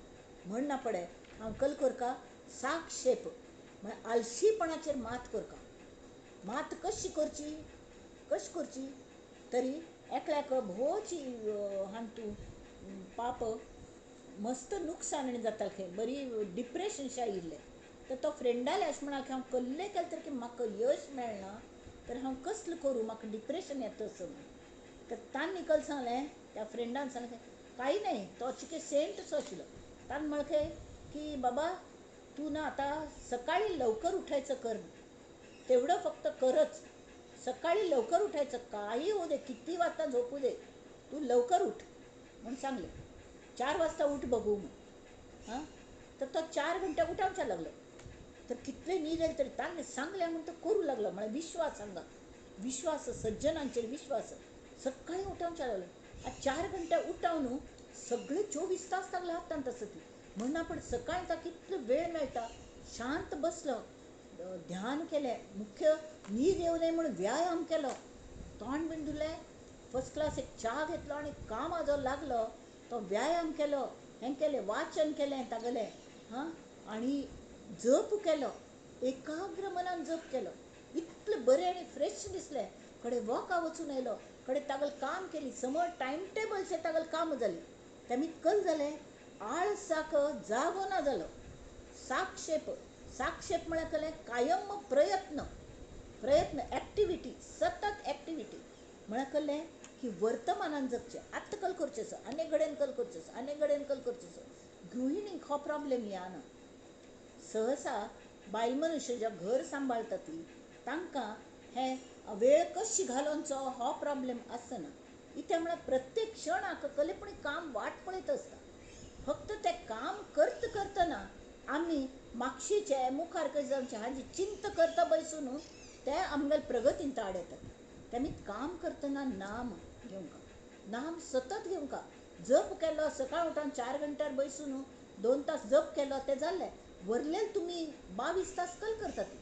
म्हण ना पडे हांव कल करका साक्षेप, म्हळ्यार आलशीपणाचेर मात करका. मात कशी करची, कशी करची तरी एकल्याक भोवची हांतू पाप मस्त नुकसान जातालें खंय, बरी डिप्रेशन आयिल्लें. तर तो फ्रेंडाले अशें म्हणाल की हांव कल्लें केलें तर की म्हाका यश मेळना, तर हांव कसलें करूं, म्हाका डिप्रेशन येता असो म्हण. तर तांणी कल सांगलें, त्या फ्रेंडान सांगलें कांय न्हय, तो चिके सेंट सो आशिल्लो. ताणें म्हळें की बाबा तूं ना आतां सकाळी लवकर उठायचं कर, तेवढं फक्त करच, सकाळी लवकर उठायचं, काही होऊ दे, किती वाजता झोपू दे, तू लवकर उठ म्हणून सांगले. 4 वाजता उठ बघू म्हणून. हां, तर तो 4 घंटे उठावच्या लागलं. तर कितले न्हीद येयली तरी ताणें सांगलें म्हूण तो करूं लागलो. म्हळ्यार विश्वास हांगा, विश्वास, सज्जनांचेर विश्वास. सकाळी उठावच्या लागलो. आतां 4 घंटे उठाव न्हू, सगळे 24 तास लागले हातांत आसा ती. म्हणून आपण सकाळचा कितलो वेळ मेळटा, शांत बसलो, ध्यान केलें, मुख्य न्हीद येवं नये म्हूण व्यायाम केलो, तोंड बीन धुलें, फर्स्ट क्लास एक च्या घेतलो आनी कामां जो लागलो तो व्यायाम केलो, हें केलें, वाचन केलें तागेलें, हां, आनी जप केलो, एकाग्र मनान जप केलो. इतलें बरें आनी फ्रेश दिसलें. कडेन वॉका वचून आयलो, कडेन तागेलें काम केली, समज टायम टेबलचें तागेलें काम जालें. तेमी कल जालें, आळसाक जागो ना जालो. साक्षेप, साक्षेप म्हळ्यार कलें कायम प्रयत्न, प्रयत्न, एक्टिविटी, सतत एक्टिविटी म्हळ्यार कलें की वर्तमानान जगचें. आतां कल करचें सो, आनी घडेन कल करचें सो, आनी घडेन कल करचें सो. गृहिणींक हो प्रॉब्लेम या ना. सहसा बायल मनुष्य ज्या घर सांबाळटा ती तांकां हे वेळ कशी घालोवचो हो प्रॉब्लेम आसना. इत्या म्हळ्यार प्रत्येक क्षणाक कलेपणी काम वाट पळयत आसता. फक्त तें काम करता करतना आमी मागशीचे मुखार कशें जावचें हाजी चिंता करता बैसून ते आमगेले प्रगतीन आड येतात. तेमी काम करतना नाम घेवंका, नाम सतत घेवंका. जप केलो सकाळ उठून 4 घंट्यार बैसून 2 तास जप केलो तें जालें. वरलेले तुमी 22 तास कल करतात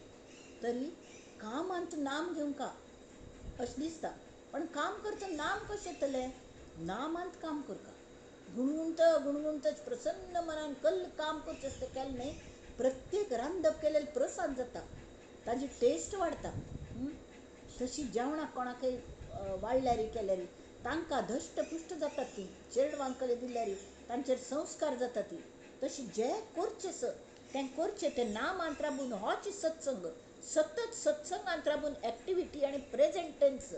तरी कामांत नाम घेवंका अशें दिसता. पण काम करतना नाम कशें येतलें? नामांत काम करका, गुणगुणत गुणगुणतच प्रसन्न मनान कल काम करचें आसता केलें न्हय, प्रत्येक रांदप केलें प्रसाद जाता, ताजी टेस्ट वाडटा. तशी जेवणाक कोणाकय वाडल्यार केल्यार तांकां धश्ट पुश्ट जातात ती, चेडवांक दिल्यार तांचेर संस्कार जाता ती. तशी जे करचें स तें करचें, तें नामांत राबून होच सत्संग, सतत सत्संगांत राबून एक्टिविटी आनी प्रेजेंट टेन्स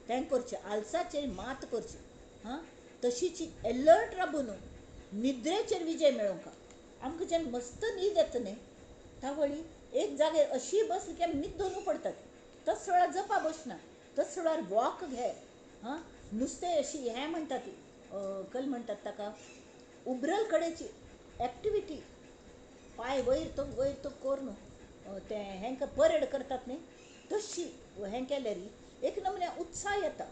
तें करचें, आलसाचेर मात करचें. हां, तशीच एलर्ट राबून निद्रेचेर विजय मेळोवंक. आमकां जेन्ना मस्त न्हीद येता न्हय तावळी एक जाग्यार अशी बसली की आमी न्हीद दोनू पडटात. तस वेळार जपा बसना, तस वेळार वॉक घे. हां, नुस्तें अशी हें म्हणटा ती कल म्हणटात ताका उब्रल कडेची एक्टिविटी, पांय वयर तो वयर तो करून तें हेंकां परेड करतात न्हय तशी हें केल्यार एक नमुन्या उत्साह येता,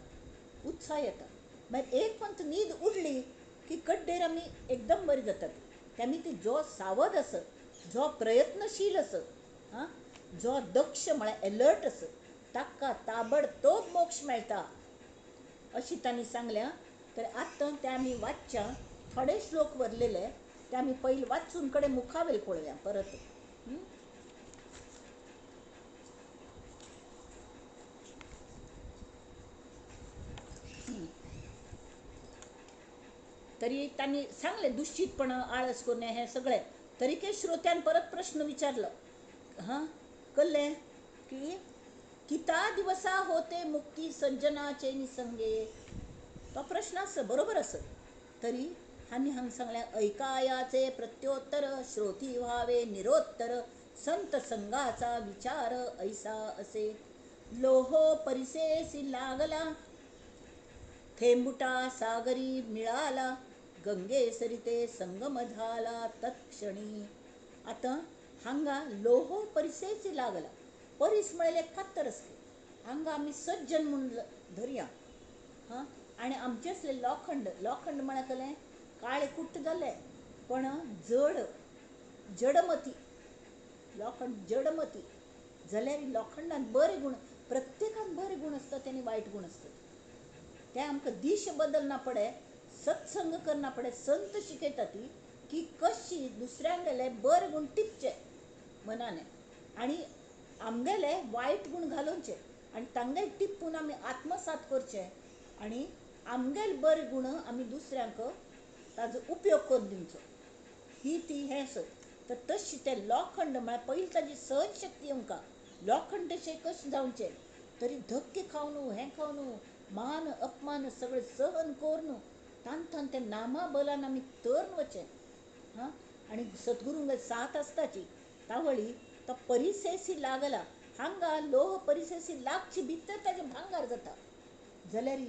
उत्साह येता. मागीर एक पंत न्हीद उडली की कड्डेर आमी एकदम बरी जातात. तेमी ती जो सावध आस, जो प्रयत्नशील आस, हां, जो दक्ष म्हळ्यार एलर्ट आस, ताका ताबडतोब मोक्ष मेळटा अशी तांणी सांगल्या. तर आतां ते आमी वाचच्या थोडे श्लोक वरलेले ते आमी पयलीं वाचून कडेन मुखावेल पळोवया परत. तरी तांणी सांगलें दुश्चितपण, आळस करूं नये हें सगळें. तरीके श्रोत्यान परत प्रश्न विचारलो, हां, कळ्ळें की किता दिवसा होते मुक्ती सज्जनाचे निसंगे. तो प्रश्न आसा, बरोबर आसा. तरी हांणी हांगा सांगलें ऐकायाचे प्रत्योत्तर श्रोती व्हावे निरोत्तर संत संगाचा विचार ऐसा असे. लोहो परिसेसी लागला थेंबुटा सागरी मिळाला गंगे सरिते संगम झाला तत्क्षणी. आतां हांगा लोहो परिसेसी लागला, परीस म्हळ्यार एक फातर आसलें. हांगा आमी सज्जन म्हूण धरया. हां, आनी आमचें आसलें लोखंड. लोखंड म्हळ्यार कसलें काळें कुट्ट जालें पण जड, जडमती, लोखंड जडमती जाल्यार लोखंडान बरे गूण, प्रत्येकान बरे गूण आसतात आनी वायट गूण आसतात. ते आमकां दिश बदलना पडे, सत्संग करना पडे. संत शिकयता ती की कशी दुसऱ्यांगेले बरे गूण टिपचे मनाने आनी आमगेले वायट गूण घालोवचे आनी तांगेले टिपून आमी आत्मसात करचे आनी आमगेले बरे गूण आमी दुसऱ्यांक ताजो उपयोग करून दिवचो. ही ती हें आसत. तर तशी तें लोखंड म्हळ्यार पयलीं ताजी सहनशक्ती आमकां लोखंड तशें कशें जावचें तरी धक्के खावन हें खावन मान अपमान सगळें सहन करून तांतून ते नामा बलान आमी तरून वचें. हां, आनी सद्गुरूंक साथ आसताची तावळी तो परिसेसी लागला हांगा लोह परिसेसी लागची भितर ताजें भांगार जाता. जाल्यार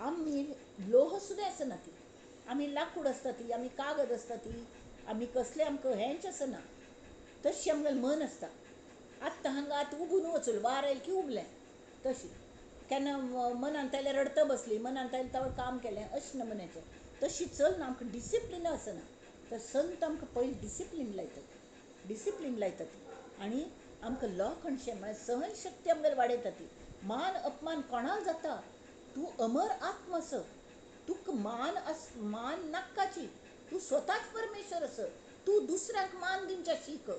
आमी लोह सुद्दां आसना ती, आमी लाकूड आसता ती, आमी कागद आसता ती, आमी कसलें आमकां हेंच आसना. तशी आमगेलें मन आसता. आत्तां हांगा आतां उबून वचून वार आयल की उबलें, तशी केन्ना मनांत आयल्यार रडत बसली, मनांत आयलें तावळ काम केलें, अशें नमुन्याचें. तशी चलना, आमकां डिसिप्लीन आसना. तर संत आमकां पयलीं डिसिप्लीन लायतात, डिसिप्लीन लायतात आनी आमकां लोखणशें म्हळ्यार सहनशक्ती आमगेली वाडयता ती. मान अपमान कोणाक जाता, तूं अमर आत्म आस, तुका मान आस, मान नाकाची, तूं स्वताच परमेश्वर आस, तूं दुसऱ्यांक मान दिवच्या शीक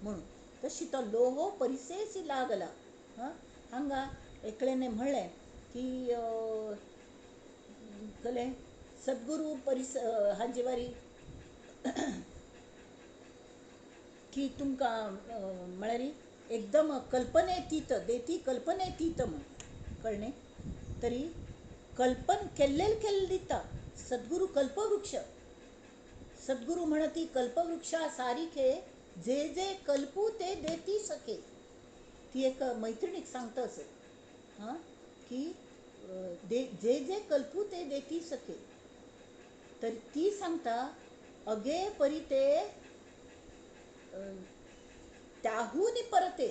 म्हणून. तशी तो लोहो परिसेसी लागला. हां, हांगा एकल्याने म्हणलें की कलें सद्गुरू परिस हांजे वारी की तुमकां म्हळ्यार एकदम कल्पनेतीत देती कल्पनेतीत म्हूण कळ्ळें. तरी कल्पन केल्लें केल्लें दिता सद्गुरू कल्पवृक्ष. सद्गुरू म्हणती कल्पवृक्षा सारिखे जे जे कल्पू ते देती सखे. ती एक मैत्रिणीक सांगता असं हां की दे जे जे कल्पू ते देती सखे. तर ती सांगता अगे परी ते त्याहून परते,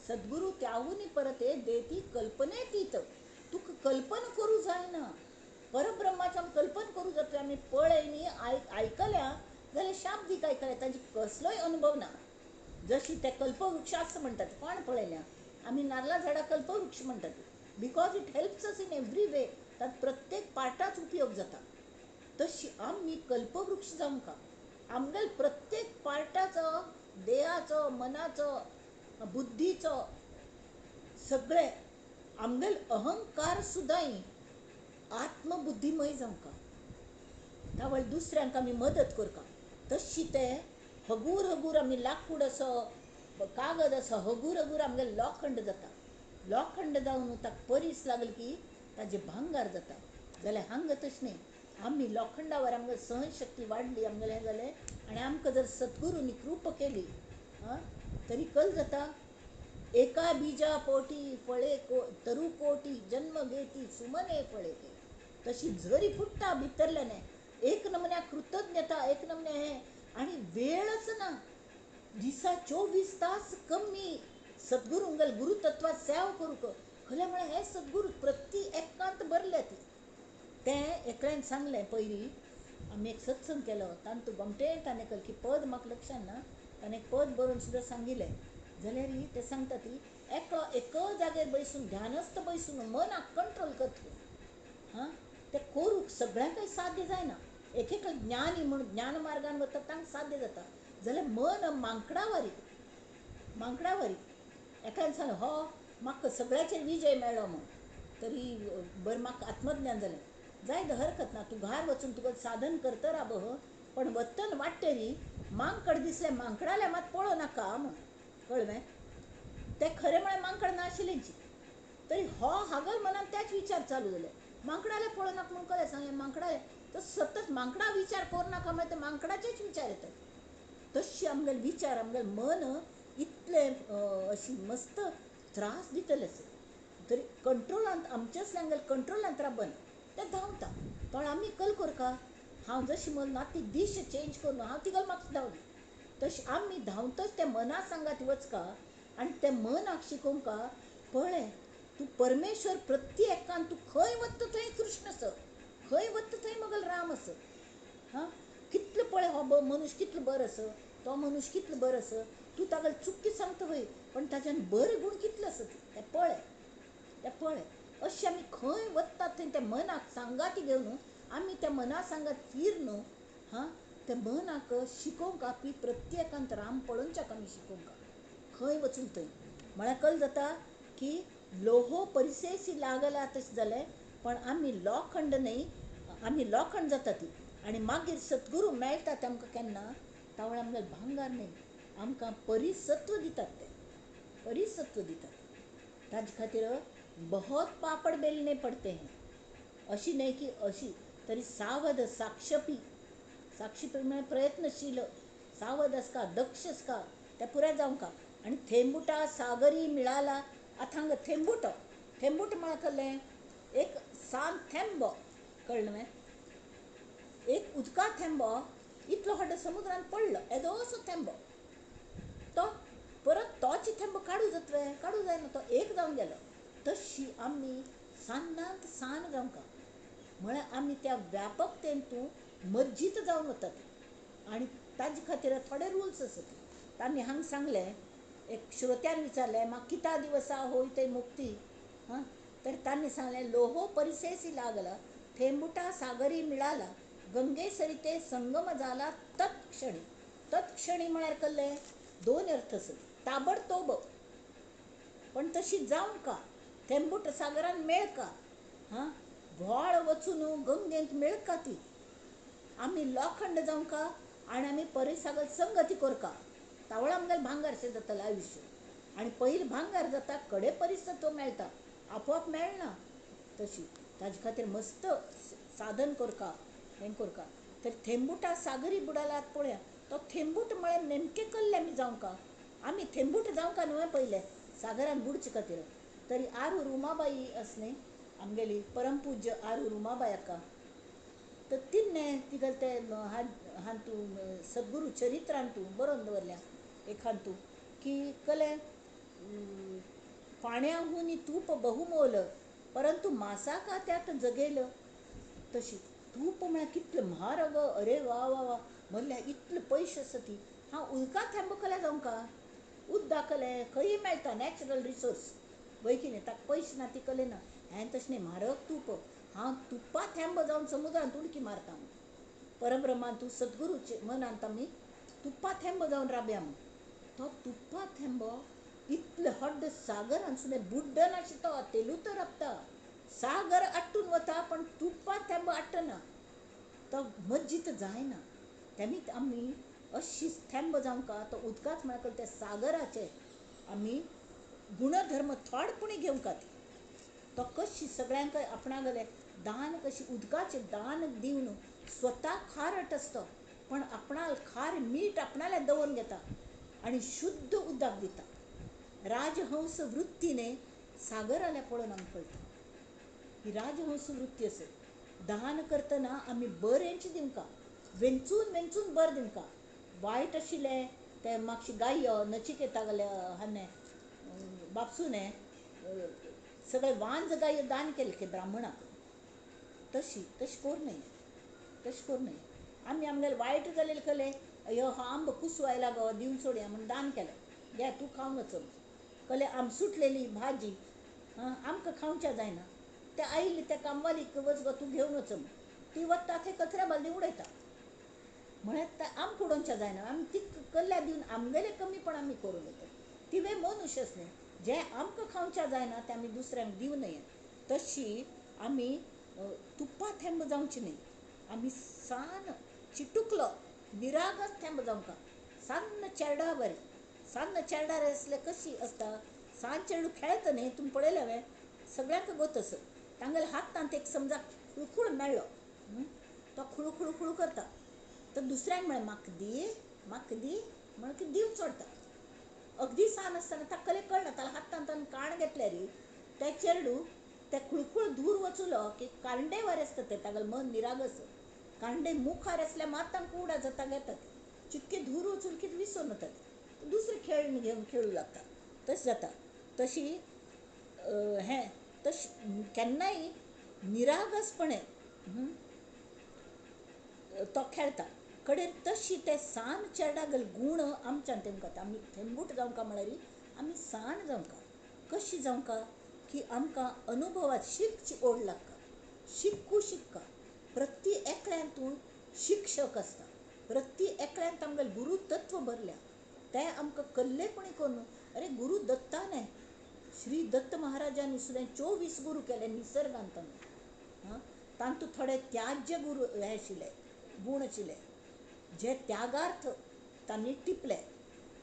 सद्गुरू त्याहून परते देती कल्पनेतीत. तुका कल्पन करूं जायना, परब्रह्माचें कल्पन करूं जातलें. आमी पळय न्ही आयकल्या जाल्यार शाब्दीक आयकल्या, तांचे कसलोय अनुभव ना. जशी ते कल्पवृक्ष आसा म्हणटात, कोण पळयल्या आमी नाल्ला झाडां कल्पवृक्ष म्हणटात, because it helps us in every way. तांत प्रत्येक पार्टाच उपयोग जाता. तशी आमी कल्पवृक्ष जावंक आमगेल प्रत्येक पार्टाचो, देहाचो, मनाचो, बुद्धीचो, सगळे आमगेल अहंकार सुद्दां आत्मबुद्धीमय जावंक. तावळ दुसऱ्यांक आमी मदत करता. तशी ते हगूर हगूर आमी लाकूड असो कागद असो हगूर हगूर आमगेल लोखंड जाता. लोखंड जावन ताका परीस लागली की ताजें भांगार जाता. जाल्यार हांगा तशें न्ही, आमी लोखंडावर आमगेली सहनशक्ती वाडली, आमगेलें हें जालें आनी आमकां जर सद्गुरूंनी कृपा केली आं तरी कल जाता. एका बीजा पोटी फळे तरु कोटी जन्म घेती सुमने फळे. तशी झरी फुट्टा भितरल्याने एक नमुन्या कृतज्ञता, एक नमुन्या हें. आनी वेळच ना, दिसा 24 तास कमी सद्गुरूंगेल गुरुतत्वात सेवा करूंक. खरें म्हळ्यार हे सद्गुरू प्रति एकांत भरले ती. तें एकल्यान सांगलें पयलीं आमी एक सत्संग केलो, तांतू गोमटें ताणें केलें की पद म्हाका लक्षान ना, ताणें एक पद बरोवन सुद्दां सांगिल्लें. जाल्यार तें सांगता ती एकलो एक जाग्यार बैसून ध्यानस्थ बैसून मनाक कंट्रोल करतलो. हां, तें करूंक सगळ्यांकय साध्य जायना. एक एक ज्ञानी म्हूण ज्ञान मार्गान वता तांकां साध्य जाता. जाल्यार मन मांकडावरी, मांकडावरी एकल्यान सांगलें हो म्हाका सगळ्याचेर विजय मेळ्ळो म्हूण, तरी बरें म्हाका आत्मज्ञान जालें. जाय हरकत ना, तूं घार वचून तुका साधन करत राब, पण वतन वाडटरी मांकड दिसलें मांकडाल्या मात पळोवं नाका म्हूण. कळ्ळें? तें खरें म्हळ्यार मांकड नाशिल्लेंची. तरी हो हागल मनान त्याच विचार चालू जाले, मांकडाले पळोवं नाका म्हूण कळ्ळें सांगलें मांकडाले. तर सतत मांकडा विचार करूं नाका म्हळ्यार ते मांकडाचेच विचार येतात. तशी आमगेले विचार, आमगेलें मन इतलें अशी मस्त त्रास दितलें आसा. तरी कंट्रोलांत आमचेच आमगेले कंट्रोलांत राबना, तें धांवता. पण आमी कल करका हांव जशी म्हण ना ती दिश चेंज करून हांव तिगल म्हाका धांवली. तशी आमी धांवतच त्या मना सांगात वचका आनी त्या मनाक शिकोवंक पळय तूं परमेश्वर प्रत्येकान तूं खंय वता थंय कृष्ण आसा, खंय वता थंय मगल राम आसा. हां, कितलो पळय हो मनुष्य कितलो बरो आसा, तो मनुष्य कितलो बरो आसा, तूं ताका चुकी सांगता वय, पण ताज्यान बरे गूण कितले आसा ते पळय, ते पळय. अशें आमी खंय वतात थंय त्या मनाक सांगाती घेवन आमी त्या मना सांगात फिर न्हू. हां, त्या मनाक शिकोवंक आपली प्रत्येकांत राम पळोवच्याक आमी शिकोवंक खंय वचून थंय. म्हळ्यार कल जाता की लोहो परिसेसी लागला तशें जालें, पण आमी लोखंड न्हय, आमी लोखंड जाता ती. आनी मागीर सद्गुरू मेळटा ते आमकां केन्ना तावळ आमगेलें भांगार न्हय, आमकां परिसत्व दितात, ते परिसत्व दितात. ताजे खातीर बहुत पापड बेलने पडते हैं, अशी न्हय की अशी तरी सावध साक्षपी, साक्षी म्हळ्यार प्रयत्नशील, सावध आसका, दक्ष आसका, तें पुराय जावंक. आनी थेंबुटा सागरी मिळाला. आतां हांगा थेंबूट, थेंबूट म्हळ्यार कसलें एक सान थेंबो, कळ्ळें न्हय? एक उदका थेंबो इतलो व्हडलो समुद्रांत पडलो, येदोसो थेंबो. तो परत तोच थेंबो काडूं जातले? काडूं जायना, तो एक जावन गेलो. तशी आमी सान्नांत सान जावंक, म्हळ्यार आमी त्या व्यापकतेंतूं मज्जीत जावन वतात. आनी ताजे खातीर थोडे रुल्स आसात. तांणी हांगा सांगलें, एक श्रोत्यान विचारलें, म्हाका किता दिवसा होय ते मुक्ती? हां, तर तांणी सांगलें, लोहो परिसेसी लागला, थेंबुटा सागरी मिळाला, गंगे सरिते संगम जाला तत्क्षणी. तत्क्षणी म्हळ्यार कसलें? दोन अर्थ आसत, ताबडतोब, पण तशी जावंक का, थेंबूट सागरान मेळका, हां, व्हाळ वचून गंगेंत मेळका ती. आमी लोखंड जावंक आनी आमी परिसागर संगती करका, तावळ आमगेलें भांगर जातलें आयुश्य. आनी पयलीं भांगर जाता, कडे परिस तो मेळटा, आपोआप मेळना. तशी ताजे खातीर मस्त साधन करका, हें करका. तर थेंबुटा सागरी बुडालात पळया, तो थेंबूट म्हळ्यार नेमकें कसलें आमी जावंक? आमी थेंबूट जावंक न्हय पयलें सागरान बुडचे खातीर. तरी आरूर उमाबाई आस न्ही आमगेली परमपूज्य आरूर उमाबाई अक्का, तर तिन्ने तिगेलें तें हातूं सद्गुरू चरित्रांतू बरोवन दवरल्या एक हातूं की कलें पाण्याहून तूप बहुमोल परंतु मासा का त्यात जगेल. तशी तूप म्हळ्यार कितलें म्हारग, अरे वा वा वा, म्हणल्यार इतले पयशे आसा ती. हांव उदका थेंबो कल्या जावंक? उदक कलें खंयी मेळटा, नॅचरल रिसोर्स, वय की न्ही? ताका पयशे ना ती कलें ना. हें तशें न्ही, म्हारग तूप. हांव तुप्पा थेंबो जावन समुद्रांत उडकी मारता. परब्रह्मान तूं सद्गुरूचे मनांत आमी तुप्पा थेंबो जावन राबया म्हूण. तो तुप्पा थेंबो इतले हड्ड सागरान सुद्दां बुड्डनाशें तो तेलूत राबता. सागर आट्टून वता पण तुप्पा थेंबो आट्टना, तो मज्जीत जायना. तेमी आमी अशी थेंब जावंक तो उदकाच म्हळ्यार त्या सागराचे आमी गुणधर्म थोडेपणी घेवंक ती. तो कशी सगळ्यांक आपणागेलें दान, कशी उदकाचें दान दिवन स्वता खारट आसता पण आपणाल खार मीठ आपणाल्या दवरून घेता आनी शुद्ध उदक दिता. राजहंस वृत्तीने सागराल्या पळोवन आमकां कळटा ही राजहंस वृत्ती आसत. दान करतना आमी बरेंच दिवंका, वेंचून वेंचून बरें दिवंका. वायट आशिल्लें तें मातशें गायो नचिकेता गेल्या हाणे बापसूने सगळे वांज गायो दान केलें की ब्राह्मणाक. तशी तशें करूं नये, तशें करूं नये. आमी आमगेलें वायट जालेलें कलें, अयो हो आंबो कुसू आयला गो दिवन सोडया म्हूण दान केलें, घे तूं खावन वच. कलें आमसुटलेली भाजी आं आमकां खावच्या जायना, ते आयिल्ली त्या कामवालीक वच गो तूं घेवन वच म्हूण, ती वता थंय कचऱ्या बालदी उडयता. म्हळ्यार तें आमकां उडोवचें जायना, आमी ती कल्ल्या दिवन आमगेलें कमीपण आमी करून घेतात. तिवें मनुष्यच न्ही, जें आमकां खावच्या जायना तें आमी दुसऱ्यांक दिवं नये. तशी आमी तुप्पा थेंब जावची न्ही, आमी सान चिटुकलो निरागस थेंब जावंक. सान्न चेरडा बरें, सान्न चेरडार आसल्यार कशी आसता, सान चेडूं खेळटा न्ही, तुमी पळयलें हांवें सगळ्यांक गोत आसत. तांगेल्या हातांत एक समजा खुळखूळ मेळ्ळो, तो खुळू खुळू खुळू करता, तर दुसऱ्यांक म्हळें म्हाका दी म्हाका दी म्हणून की दिवन सोडटा. अगदी सान आसतना ताका कलें कळना, ताका हातांत काण घेतल्यार तें चेडूं ते खुळखूळ धूर वचुलो की कांडे वार आसता ते, तागेलें मन निरागस, कांडे मुखार आसल्यार मात तांकां उडा जाता घेतात, चिटके धूर वचून की विसरून वतात, दुसरे खेळ घेवन खेळूं लागता. तशें जाता. तशी हें तशें केन्नाय निरागसपणे तो खेळटा कडेन. तशी ते सान चेरडागेले गूण आमच्यान तेमकां, आमी थेंबूट जावंक म्हळ्यार आमी सान जावंक. कशी जावंक की आमकां अनुभवात शिकची ओड लागता, शिकू शिकका. प्रति एकल्यांतून शिक्षक आसता, प्रति एकल्यांत आमगेलें गुरू तत्व भरल्या, तें आमकां कल्लेपणी करून. अरे गुरू दत्ताने श्री दत्त महाराजांनी सुद्दां 24 गुरू केले निसर्गांत तांकां. तांतूं थोडे त्याज्य गुरू हे आशिल्ले, गूण आशिल्ले, जे त्यागार्थ तांणी टिपले,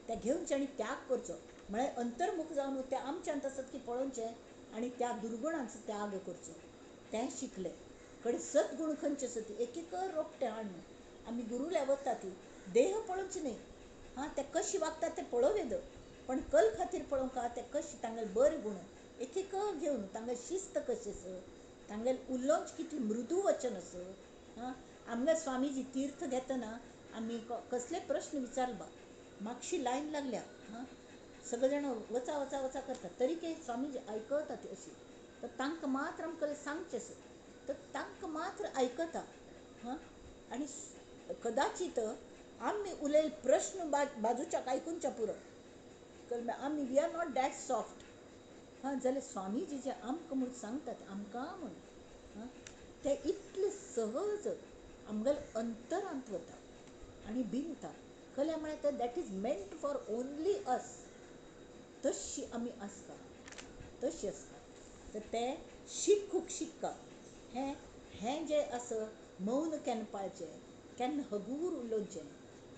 ते घेवचे आनी त्याग करचो. म्हळ्यार अंतर्मुख जावन ते आमच्यांत आसत की पळोवचें आनी त्या दुर्गुणांचो त्याग करचो, तें शिकले. कडेन सद्गुण खंयचे आसत एक एक रोपटें हाडून आमी गुरुल्या वता ती देह पळोवचें न्ही, हां ते कशी वागतात तें पळोवं येद, पण कल खातीर पळोवंक ते कशें तांगेले बरे गूण एक एक घेवन तांगेली शिस्त कशी आसा, तांगेले उलोवंक कितलें मृदू वचन आसा. आं, आमगे स्वामीजी तीर्थ घेतना आमी कसले प्रश्न विचारले बा, मातशी लायन लागल्या, हां, सगळे जाण वचा वचा वचा करतात तरी काही स्वामीजी आयकतात अशी. तर तांकां मात्र आमकां सांगचें आसा, तर तांकां मात्र आयकता. हां, आनी कदाचित आमी उलयले प्रश्न बाजूच्याक आयकुच्या पुरो, आमी we are not that soft. हां, जाल्यार स्वामीजी जे आमकां म्हूण सांगतात, आमकां म्हूण, हां, ते इतले सहज आमगेले अंतरांत वता आनी बिनता. कल्या म्हळ्यार ते that is meant for only us. तशी आमी आसता, तशी आसता. तर ते शिकूंक शिक्का हें हें जें आसा मौन केन्ना पाळचें, केन्ना हगूर उलोवचें,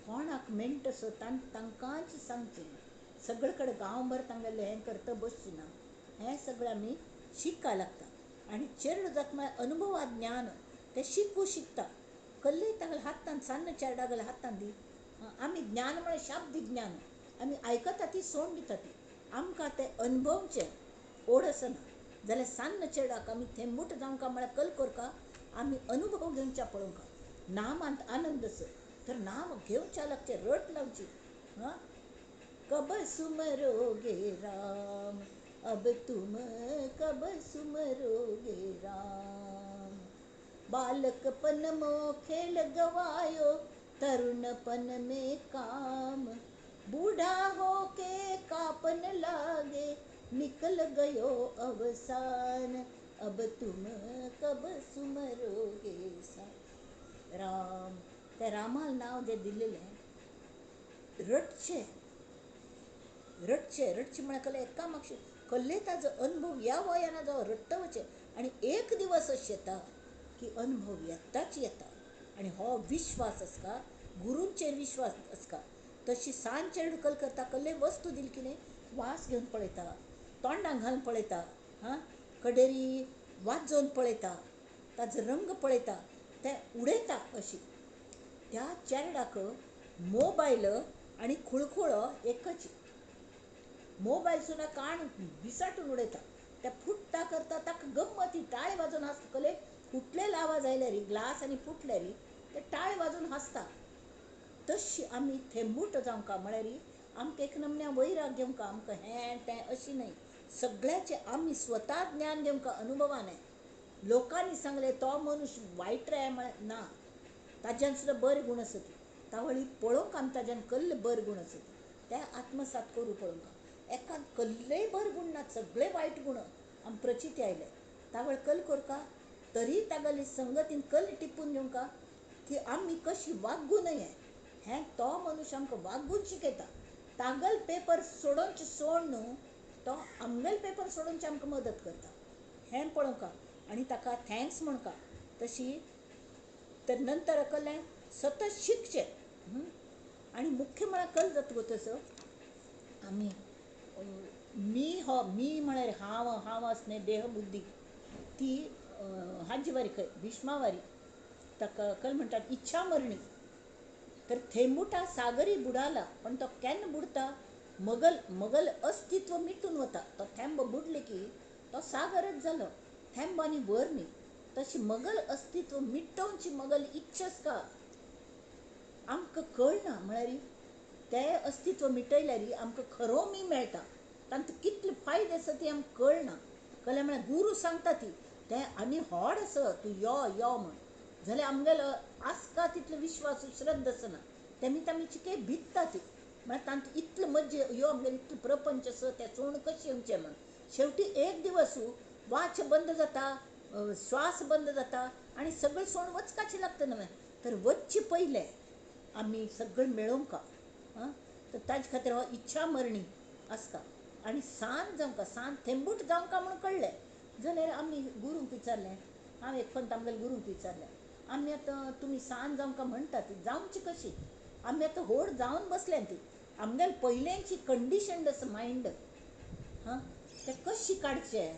कोणाक मेणटा आसा तांकांच सांगचें, सगळे कडेन गांवभर तांगेलें हें करता बसचें ना, हें सगळें आमी शिकपा लागता. आनी चेडो जाता म्हळ्यार अनुभवा ज्ञान तें शिकू शिकता. कल्ले तागेल्या हातान सान्न चेरडा हातान दी आमी ज्ञान म्हळ्यार शाब्दीक ज्ञान आमी आयकता ती सोडून दिता ती, आमकां तें अनुभवचें ओड आसना. जाल्यार सान्न चेरडाक आमी थेंबूट जावंका म्हळ्यार कल करका आमी अनुभव घेवच्या पळोवंका. नामांत आनंद आसा तर नाम घेवच्या लागचें, रट लावची. हां, कब सुमरोगे राम अब तुम कब सुमरोगे राम, बालकपन मो खेल गवायो तरुणपन में काम, बूढ़ा होके कापन लागे निकल गयो अवसान, अब तुम कब सुमरोगे सा राम. त्या रामाला नाव जे दिलेलें रटचें रटचें रटचें म्हळ्यार कल्ले एका मातशें कल्ले ताजो अनुभव ह्या वयान जो रट्ट वचें. आनी एक दिवस अशें येता की अनुभव येताच येता. आनी हो विश्वास आसता, गुरूंचेर विश्वास आसता. तशी सांज चेडूं कल करता, कल्ले वस्तू दिली की न्ही वास घेवन पळयता, तोंडाक घालून पळयता, हां, कडेरी वाजोवन पळयता, ताजो रंग पळयता, तें उडयता अशी. त्या चेरडाक मोबायल आनी खुळखुळो एकच. मोबायल सुद्दां कान विसाटून उडयता, ते फुट्टा करता, ताका गम्मती टाळे वाजोवन हांसता. कले फुटलेलो आवाज आयल्यार ग्लास आनी फुटल्यार ते टाळे वाजोवन हांसता. तशी आमी थेंबूट जावंका म्हळ्यार आमकां एक नमन्या वैराग घेवंका, आमकां हें तें अशी न्हय, सगळ्याचें आमी स्वता ज्ञान घेवंका अनुभवान. लोकांनी सांगलें तो मनुष्य वायट रे म्हळ्यार ना, ताज्यान सुद्दां बरे गूण आसा ती तावळी पळोवंक आमी ताज्यान कल्ले बरे गूण आसा ते आत्मसात करूं पळोवंक. एकान कल्लेय बरे गूण ना, सगळे वायट गूण आम प्रचिती आयले तावळ कल करका तरी तागेली संगतीन कल टिपून घेवंका की आमी कशी वागूं नये हें तो मनुष्य आमकां वागून शिकयता. तागल पेपर सोडोवचे सोड न्हू, तो आमगेले पेपर सोडोवचे आमकां मदत करता हें पळोवंका आनी ताका thanks म्हणका. तशी तर नंतर कल्लें सतत शिकचें. आनी मुख्य म्हळ्यार कल जाता गो तसो आमी मी हो मी म्हळ्यार हांव हांव आस न्ही देहबुद्धी ती हाजी वारी खंय भीष्मावारी ताका कल म्हणटात इच्छा मरणी. तर थेंबुटा सागरी बुडाला पण तो केन्ना बुडता, मगल मगल अस्तित्व मिटून वता. तो थेंब बुडले की तो सागरच जालो, थेंब आनी वर न्ही. तशी मगल अस्तित्व मिटोवची मगल इच्छा आसता, आमकां कळना म्हळ्यार ते अस्तित्व मिटयल्यार आमकां खरो मी मेळटा. तांकां कितले फायदे आसा ती आमकां कळना. कळ्ळें म्हळ्यार गुरू सांगता ती ते आनी होड आसा तूं यो यो म्हण, जाल्यार आमगेलो आसता तितलो विश्वास श्रद्धा आसना, तेमी तामी चिके भित्ता ती म्हळ्यार तांकां इतलो मज्जा यो आमगेलो इतलो प्रपंच आसा तें सोडून कशें येवचें म्हण. शेवटी एक दिवस वाच बंद जाता, श्वास बंद जाता आनी सगळें सोडून वचपाचें लागता नवें. तर वचचें पयलें आमी सगळें मेळोवंका. आं, तर ताजे खातीर हो इच्छा मरणी आसता. आनी सांत जावंका, सांत थेंबूट जावंका म्हूण कळ्ळें जाल्यार आमी गुरूंक विचारलें. हांव एक पंत आमगेल्या गुरूंक विचारलें, आमी आतां तुमी सांत जावंका म्हणटा ती जावची कशी, आमी आतां व्हड जावन बसल्या ती, आमगेले पयल्यांची कंडिशन्ड आसा मायंड, हां, तें कशी काडचें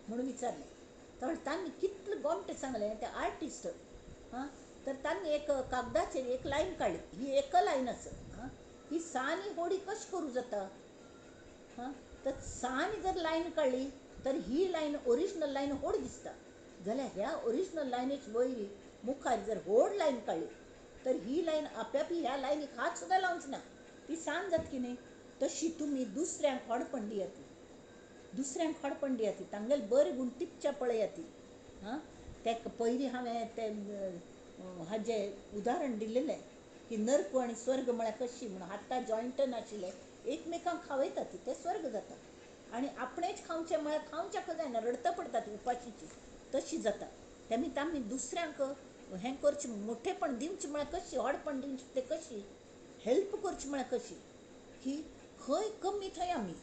म्हणून विचारलें. तर तांणी कितलें गोमटें सांगलें ते आर्टिस्ट. हां, तर तांणी एक कागदाचेर एक लायन काडली, ही एक लायन आसा, हां, ही सान होडी कशी करूं जाता. हां, तर सान जर लायन काडली तर ही लायन ओरिजिनल लायन व्हड दिसता, जाल्यार ह्या ओरिजिनल लायनीच वयरी मुखार जर व्हड लायन काडली तर ही लायन आप्यापी ह्या लायनीक हात सुद्दां लावच ना, ती सान जातकी न्ही. तशी तुमी दुसऱ्यांक व्हडपण दियात, दुसऱ्यांक व्हडपण दियात, तांगेले बरे गूण टिपच्या पळयात. हां, तेका पयलीं हांवें तें हाजें उदाहरण दिलेलें की नर्क आनी स्वर्ग म्हळ्यार कशी म्हणून, हाता जॉयंट नाशिल्ले एकमेकांक खावयतात ते स्वर्ग जाता, आनी आपणेच खावचें म्हळ्यार खावच्याक जायना, रडता पडटा ती उपाशीची तशी जाता. तेमी आमी दुसऱ्यांक हें करचें, मोठेपण दिवचें म्हळ्यार कशी, व्हडपण दिवचें तें कशी, हेल्प करची म्हळ्यार कशी, की खंय कमी थंय आमी,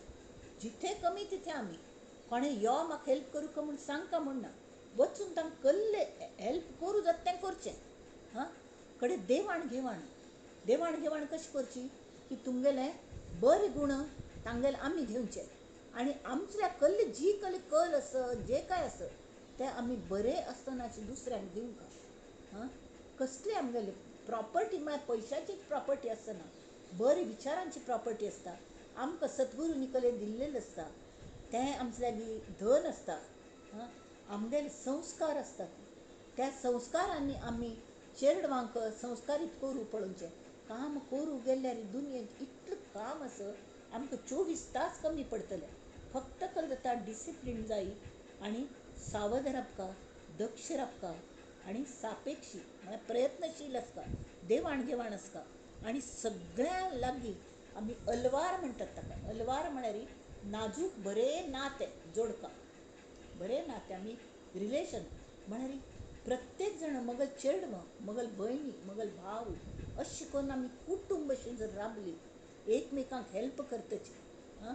जिथे कमी तिथे आमी. कोणें यो म्हाका हेल्प करूं का म्हूण सांगका म्हूण ना, वचून तांकां कल्ले हेल्प करूं जाता तें करचें. हां, कडेन देवाण घेवाण, देवाण घेवाण कशी करची की तुमगेले बरे गूण तांगेले आमी घेवचे आनी आमच्या कल्ले जी कल कल आसा जे काय आसा ते आमी बरे आसतनाचे दुसऱ्यांक दिवंक. हां, कसली आमगेली प्रॉपर्टी म्हळ्यार पयशाचीच प्रॉपर्टी आसना, बरी विचारांची प्रॉपर्टी आसता, आमकां सद्गुरूंनी कले दिल्लेलें आसता, तें आमचे लागीं धन आसता. हां, आमगेले संस्कार आसतात, त्या संस्कारांनी आमी चेडवांक संस्कारीत करूं पळोवचें. काम करूं गेल्यार दुनियेंत इतलें काम आसा, आमकां 24 तास कमी पडटले. फक्त कल जाता डिसिप्लीन जाय आनी सावध राबका, दक्ष राबका आनी सापेक्षी म्हळ्यार प्रयत्नशील आसता, देवाण घेवाण आसता. आनी सगळ्यां लागीं आमी अलवार म्हणटात ताका, अलवार म्हळ्यार नाजूक बरें नातें जोडका, बरें नातें आमी रिलेशन म्हळ्यार प्रत्येक जाण मगल चेडवां, मगल भयणी, मगल भाव अशें करून आमी कुटुंब अशें जर राबली एकमेकांक हेल्प करतची, हां,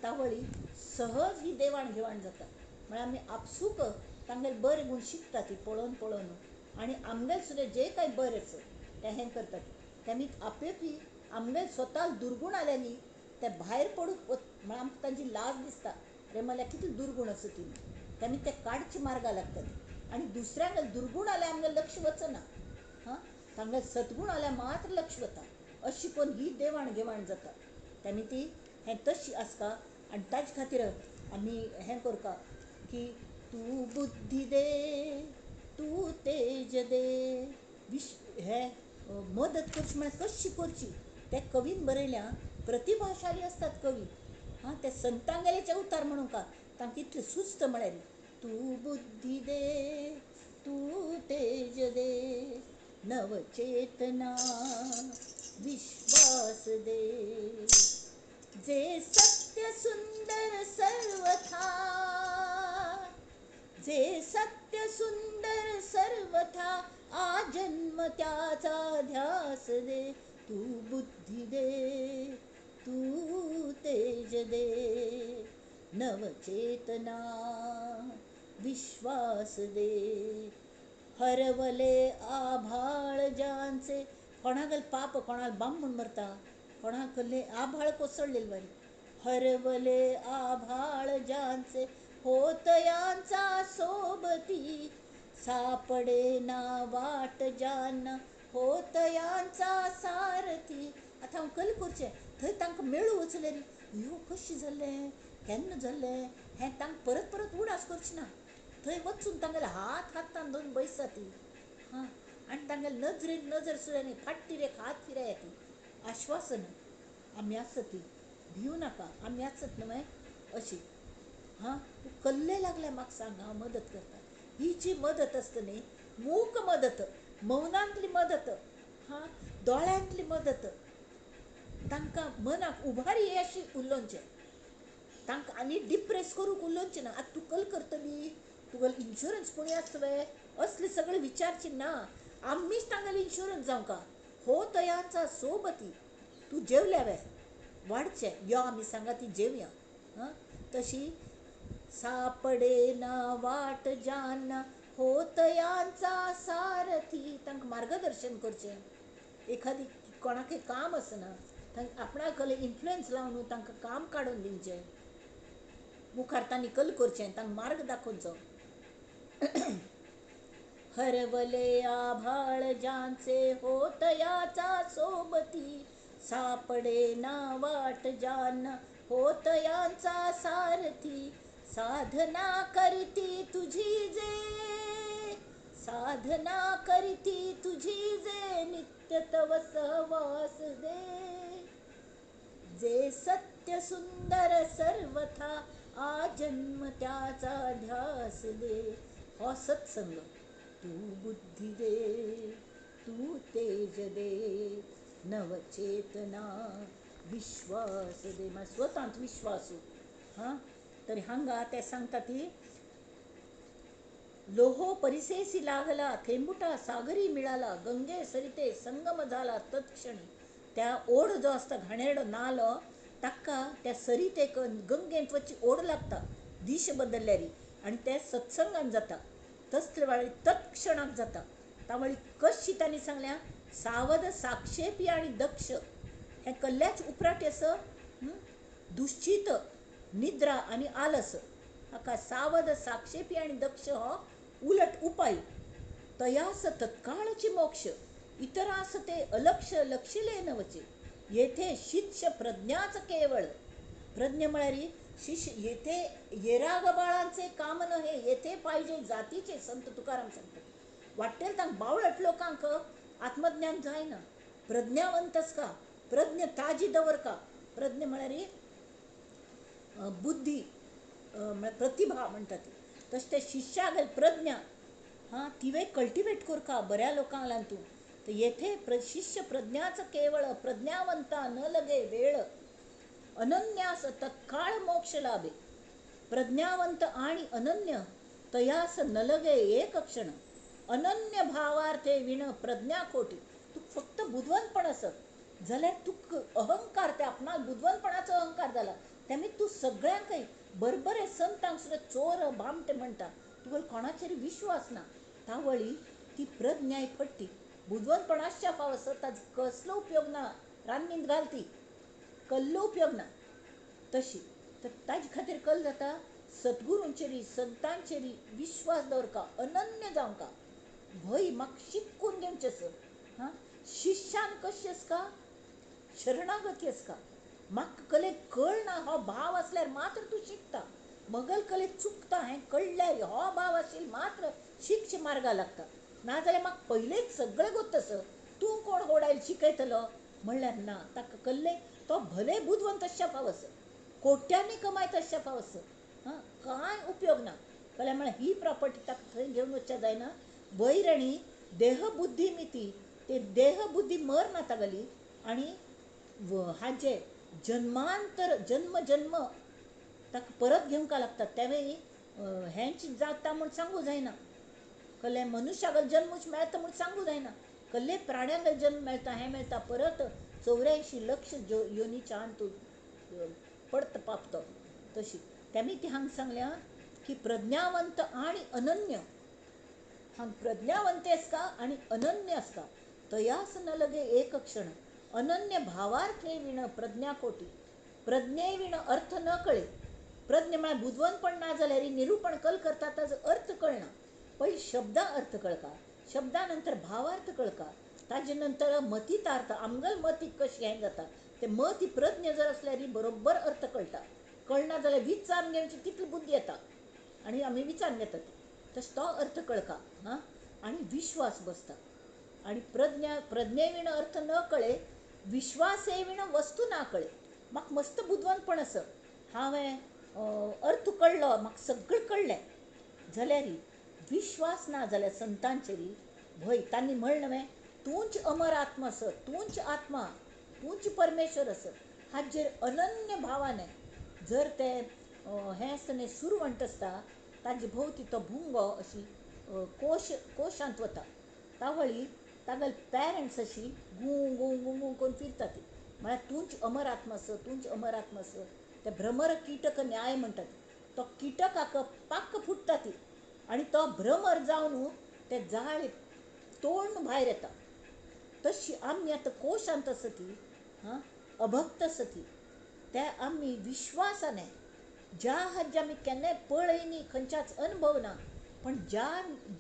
तावळी सहज ही देवाण घेवाण जाता. म्हळ्यार आमी आपसूक तांगेले बरे गूण शिकता ती पळोवन पळोवन, आनी आमगेले सुद्दां जे काय बरें आसा तें हें करतात. तेमी आपेपी आमगेले स्वताक दुर्गूण आल्यानी ते भायर पडूंक म्हळ्यार आमकां तांची लाज दिसता, अरे म्हळ्यार कितले दुर्गूण आसा ती, तेमी ते काडचे मार्गा लागतात. आनी दुसऱ्यांक दुर्गूण आल्यार आमगेलें लक्ष वचना, हां, तांगेले सद्गूण आल्यार मात्र लक्ष वता. अशी करून ही देवाण घेवाण जाता. तेमी ती हें तशी आसता. आनी ताजे खातीर आमी हें करता की तूं बुद्धी दे, तूं तेज दे, विश हे मदत करची म्हळ्यार कशी करची ते कवीन बरयल्या. प्रतिभाशाली आसतात कवी, हां, ते संतांगेलेचे अवतार म्हणूंक तांकां इतलें सुस्त म्हळ्यार तूं बुद्धी दे, तूं तेज दे, नवचेतना विश्वास दे, जे सत्य सुंदर सर्वथा, जे सत्य सुंदर सर्वथा, आजन्म त्याचा ध्यास दे, तू बुद्धी दे, तू तेज दे, नवचेतना विश्वास दे, हरवले आभाळ ज्यांचे, कोणागल पाप कोणाल बाम म्हूण मरता, कोणाक कसले आभाळ कोसळलेले बरे, हरवले आभाळ ज्यांचे होतयांचा सोबती, सापडे ना वाट ज्यांना होतयांचा सारथी. आतां हांव कल करचें थंय तांकां मेळूं वचलें ह्यो कशें जालें केन्ना जालें हें तांकां परत परत उडास करचें ना. थंय वचून तांगेले हात हातान धरून बैसता ती, हां, आनी तांगेले नजरेन नजर सुद्दां न्ही, फाटीर एक हात फिराया ती, आश्वासन आमी आसत ती, भिवू नाका आमी आसत न्हय अशी. हां, तूं कल्ले लागल्या म्हाका सांग, हांव मदत करता. ही जी मदत आसता न्ही, मूक मदत, मौनांतली मदत, हां, दोळ्यांतली मदत, तांकां मनाक उभारी अशी उलोवचें, तांकां आनी डिप्रेस करूंक उलोवचें ना. आतां तूं कल करतली, तुगेलो इन्शुरन्स कोणी आसता वे, असले सगळे विचारचे ना. आमीच तांगेले इन्शुरन्स जावंका. हो तयांचा सोबती, तूं जेवल्या वे वाडचें, यो आमी सांगा ती जेवया. हां, तशी सापडे ना वाट ज्यांना होतयांचा सारथी, तांकां मार्गदर्शन करचें. एखादी कोणाकय काम आसना तांकां आपणा कडेन इन्फ्लुयन्स लावन तांकां काम काडून दिवचें, मुखार तांणी कल करचें, तांकां मार्ग दाखोवचो. हरवले आभाळ ज्यांचे होतयाचा सोबती, सापडे ना वाट ज्यांना होतयांचा सारथी, साधना करीती तुझी जे, साधना करीती तुझी जे, नित्य तव सहवास दे. जे सत्य सुंदर सर्वथा, आजन्म त्याचा ध्यास दे. हो सत्संग. तू बुद्धी दे, तू तेज दे, नवचेतना विश्वास दे. म्हळ्यार स्वतांत विश्वासू. हां, तर हांगा ते सांगता ती लोहो परिसेसी लागला, थेंबुटा सागरी मिळाला, गंगे सरिते संगम झाला तत्क्षणी. त्या ओढ जो आसता घाणेरडो नालो ताका त्या सरितेक गंगेंत वचची ओढ लागता दिश बदलल्यारी आनी ते सत्संगान जाता. तसले वेळार तत्क्षणाक जाता. तावळी कशी तांणी सांगल्या, सावध साक्षेपी आनी दक्ष हें कल्ल्याच उपराट आस दुश्चित निद्रा आनी आलस. हाका सावध साक्षेपी आनी दक्ष हो उलट उपाय. तयास तत्काळची मोक्ष, इतरास ते अलक्ष लक्षिले नवचे. येथे शिष्य प्रज्ञाच केवळ. प्रज्ञ म्हळ्यार शिष्य. येथे येरागबाळांचे काम नव्हे, येथे पाहिजे जातीचे. संत तुकाराम सांगतात वाटेल तांक बावळट लोकांक आत्मज्ञान जायना. प्रज्ञावंतस का, प्रज्ञ ताजी दवर का. प्रज्ञ म्हळ्यार बुद्धी, प्रतिभा म्हणटा ती. तशें ते शिष्याक प्रज्ञा हां तिवे कल्टिवेट करका बऱ्या लोकांक लागून तूं. तर येथे शिष्य प्रज्ञाच केवळ, प्रज्ञावंता न लगे वेळ, अनन्यास तत्काळ मोक्ष लाभे. प्रज्ञावंत आणि अनन्य तयास न लगे एक क्षण, अनन्य भावार्थे विण प्रज्ञा खोटी. तू फक्त बुदवंतपण असत जाल्यार तुका अहंकार, ते आपणाक बुदवंतपणाचो अहंकार जाला, त्यामुळे तूं सगळ्यांकय बरोबर संतांक सुद्दां चोर भामटे म्हणटा. तुका कोणाचेर विश्वास ना. तावळी ती प्रज्ञाय फट्टी. बुदवंतपणाच्या फाव आसत ताजो कसलो उपयोग ना, रान्नींत घाल ती, कल्लो उपयोग ना. तशी तर ताजे खातीर कल जाता सद्गुरूंचेर संतांचेर विश्वास दवरका, अनन्य जावंका. भंय म्हाका शिकून घेवचें आसा. हां, शिष्यान कशी आसका, शरणागती आसका. म्हाका कले कळना हो भाव आसल्यार मात्र तूं शिकता. मगल कले चुकता हें कळ्ळ्यार हो भाव आशिल्लो मात्र शिक्षे मार्गा लागता. नाजाल्यार म्हाका पयलेच सगळें गोत्त आसा, तूं कोण होडायल शिकयतलो म्हणल्यार ना. ताका कल्ले तो भले बुदवंत आसच्या फाव आसा, कोट्यांनी कमायत आसच्या फाव आसा, हां कांय उपयोग ना. कळ्ळें? म्हळ्यार ही प्रॉपर्टी ताका थंय घेवन वचच्या जायना. वयर आनी देहबुद्धी मिती, ते देहबुद्धी मर ना तागेली. आनी हाजे जन्मांतर जन्म जन्म ताका परत घेवंक लागता. तेवें हेंच जाता म्हूण सांगू जायना. कल्ले मनुष्याक जन्मूच मेळटा म्हूण सांगू जायना. कल्ले प्राण्यांक जन्म मेळटा, हें मेळटा. परत 84 लक्ष योनीच्या तूं पडत पापतो. तशी तेमी ती हांगा सांगल्या की प्रज्ञावंत आनी अनन्य. हांगा प्रज्ञावंत आसता आनी अनन्य आसता. तयास न लगे एक क्षण, अनन्य भावार्थे विण प्रज्ञा कोटी. प्रज्ञे विण अर्थ न कळे. प्रज्ञ म्हळ्यार बुदवंतपण ना जाल्यार निरूपण कल करता ताजो अर्थ कळना. पयलीं शब्दा अर्थ कळका, शब्दा नंतर भावार्थ कळका, ताजे नंतर मतीतार्थ. आमगल मती कशी हें जाता ते मती प्रज्ञ जर आसल्यार बरोबर अर्थ कळटा. कळना जाल्यार विचारून घेवची तितली बुद्धी येता आनी आमी विचारून घेतात तशें तो अर्थ कळका. हां, आनी विश्वास बसता. आनी प्रज्ञा प्रज्ञे विण अर्थ न कळे, विश्वासे विण वस्तू ना कळे. म्हाका मस्त बुदवंतपण आसा, हांवें अर्थ कळ्ळो, म्हाका सगळें कळ्ळें जाल्यार विश्वास ना जाल्यार संतांचेर भंय. तांणी म्हणलें न्हय, तूंच अमर आत्मा आस, तूंच आत्मा, तूंच परमेश्वर आस. हाजेर अनन्य भावाने जर ते हें आसता न्हय सुरवंट आसता ताजे भोंवती तो भुंगो अशी कोश कोशांत वता. तावळी तागेले पेरंट्स अशी गूं गूं गूं गूं करून फिरता ती. म्हळ्यार तूंच अमर आत्मा आस, तूंच अमर आत्मा आस. ते भ्रमर किटक न्याय म्हणटात. तो किटकाक पाक्क फुट्टा ती आनी तो भ्रमर जावन ते जाळ तोडून भायर येता. तशी आमी आतां कोशांत आसा ती, हां, अभक्त आसा ती. ते आमी विश्वासाने ज्या हाज्या आमी केन्नाय पळयनी, खंयच्याच अनुभव ना, पण ज्या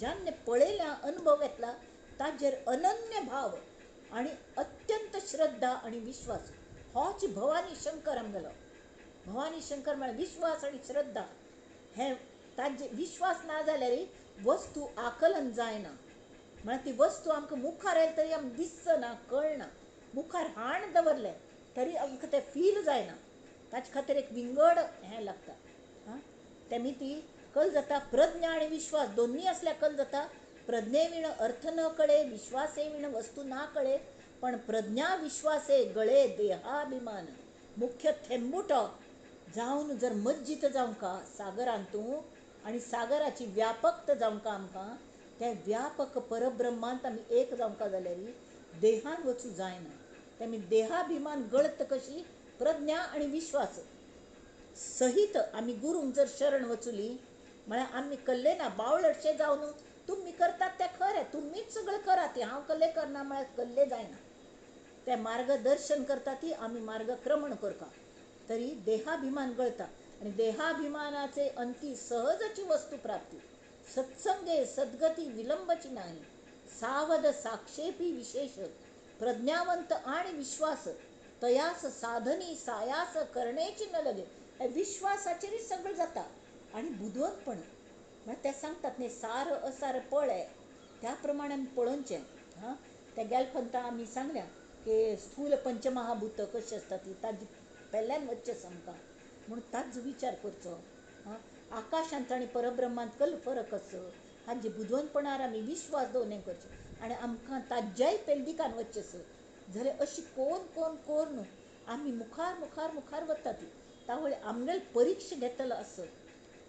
ज्याने पळयला अनुभव घेतला ताजेर अनन्य भाव आनी अत्यंत श्रद्धा आनी विश्वास होच भवानी शंकर आमगेलो. भवानी शंकर म्हळ्यार विश्वास आनी श्रद्धा. हें ताजे विश्वास ना जाल्यार वस्तू आकलन जायना. म्हळ्यार ती वस्तू आमकां मुखार आयली तरी आमकां दिसना, कळना. मुखार हाण दवरलें तरी आमकां तें फील जायना. ताचे खातीर एक विंगड हें लागता. आं, तेमी ती कल जाता प्रज्ञा आनी विश्वास दोन्ही आसल्यार कल जाता. प्रज्ञे विण अर्थ न कळे, विश्वासे विण वस्तू ना कळे, पण प्रज्ञा विश्वासे गळे देहाभिमान. मुख्य थेंबुटो जावन जर मज्जीत जावंका सागरांत तूं आनी सागराची व्यापकता जावंका आमकां, त्या व्यापक परब्रह्मांत आमी एक जावंका जाल्यार देहान वचूं जायना. तेमी देहाभिमान गळत कशी प्रज्ञा आनी विश्वास सहित आमी गुरूंक जर शरण वचुली म्हळ्यार आमी कल्ले ना बावळटशे जावन तुमी करतात तें खरें, तुमीच सगळें करात, हांव कल्ले करना म्हळ्यार कल्ले जायना. ते मार्गदर्शन करता ती आमी मार्गक्रमण करता तरी देहाभिमान गळता. आनी देहाभिमानाचे अंती सहजची वस्तू प्राप्ती. सत्संगे सद्गती विलंबची नाही. सावध साक्षेपी विशेष प्रज्ञावंत आणि विश्वास तयास साधनी सायास करणेची न लगे. हे विश्वासाचेरय सगळें जाता. आनी बुदवंतपण म्हळ्यार ते सांगतात न्ही, सार असार पळय, त्या प्रमाणे आमी पळोवचें. हां, त्या गेलफंता आमी सांगल्या की स्थूल पंचमहाभूत कशी आसता ती ताजी पेल्यान वचचें आमकां म्हूण ताजो विचार करचो. हां, आकाशांत आनी परब्रह्मांत कल फरक आसा हाजे बुदवंतपणार आमी विश्वास दवरून हें करचें आनी आमकां ताज्याय पेलदिकान वचचें आसा. जाल्यार अशी कोण कोण कोरून आमी मुखार मुखार मुखार वता ती तावळ आमगेली परिक्षा घेतलो आसत,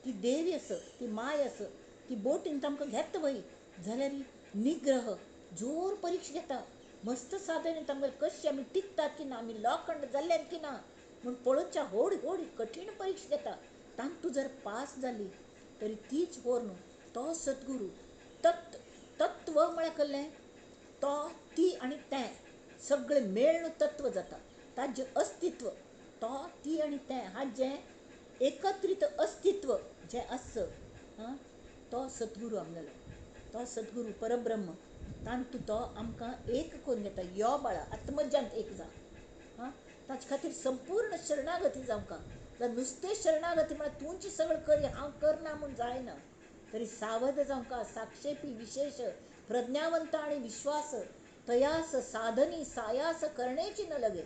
ती देवी आसत, ती माय आसत, ती बोटीन आमकां घेता वय जाल्यार निग्रह जोर परीक्षा घेता. मस्त साधन आमगेले कशें आमी टिकतात की ना, आमी लोखंड जाल्ल्यान की ना म्हूण पळोवच्या व्हड व्हड कठीण परीक्षा घेता. तातूंत जर पास जाली तरी तीच व्हर न्हू तो सद्गुरू. तत्व तत्व म्हळ्यार कसलें? तो ती आनी तें सगळें मेळ्ळून तत्व जाता. ताजें अस्तित्व तो ती आनी तें हाजें एकत्रीत अस्तित्व जें आसा तो सद्गुरू आमगेलो, तो सद्गुरू परब्रह्म. तातूंत तो आमकां एक करून घेता. यो बाळा आत्मज्यांत एक जा. हां, ताचे खातीर संपूर्ण शरणागती जावंका. जाल्यार नुस्तें शरणागती म्हळ्यार तुमचें सगळें करी हांव करना म्हूण जायना. तरी सावध जावंका साक्षेपी विशेष प्रज्ञावंत आनी विश्वास तयास साधनी सायास करणेची न लगे.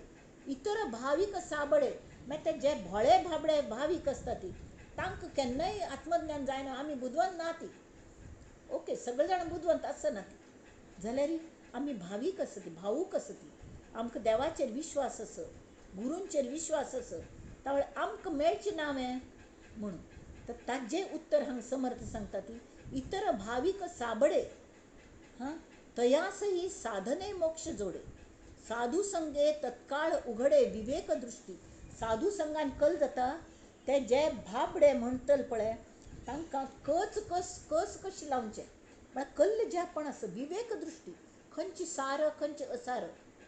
इतर भावीक साबळे मागीर ते जे भोळे भाबडे भावीक आसता ती तांकां केन्नाय आत्मज्ञान जायना. आमी बुदवंत ना ती, ओके, सगळे जाण बुदवंत आसना ती, जाल्यार आमी भावीक आसा ती, भावूक आसा ती. आमकां देवाचेर विश्वास आसा, गुरूंचेर विश्वास आसा, तावळ आमकां मेळचें ना हें म्हणून. तर ताजें उत्तर हांगा समर्थ सांगता ती इतर भावीक साबडे हां तयास ही साधने मोक्ष जोडे. साधू संगे तत्काळ उघडे विवेक दृष्टी. साधू संगान कल जाता ते जे भाबडे म्हणटले पळय तांकां कच कस कस कशी लावचें म्हळ्यार कल्ल जेपण आसा विवेक दृष्टी, खंयची सार खंयची असार,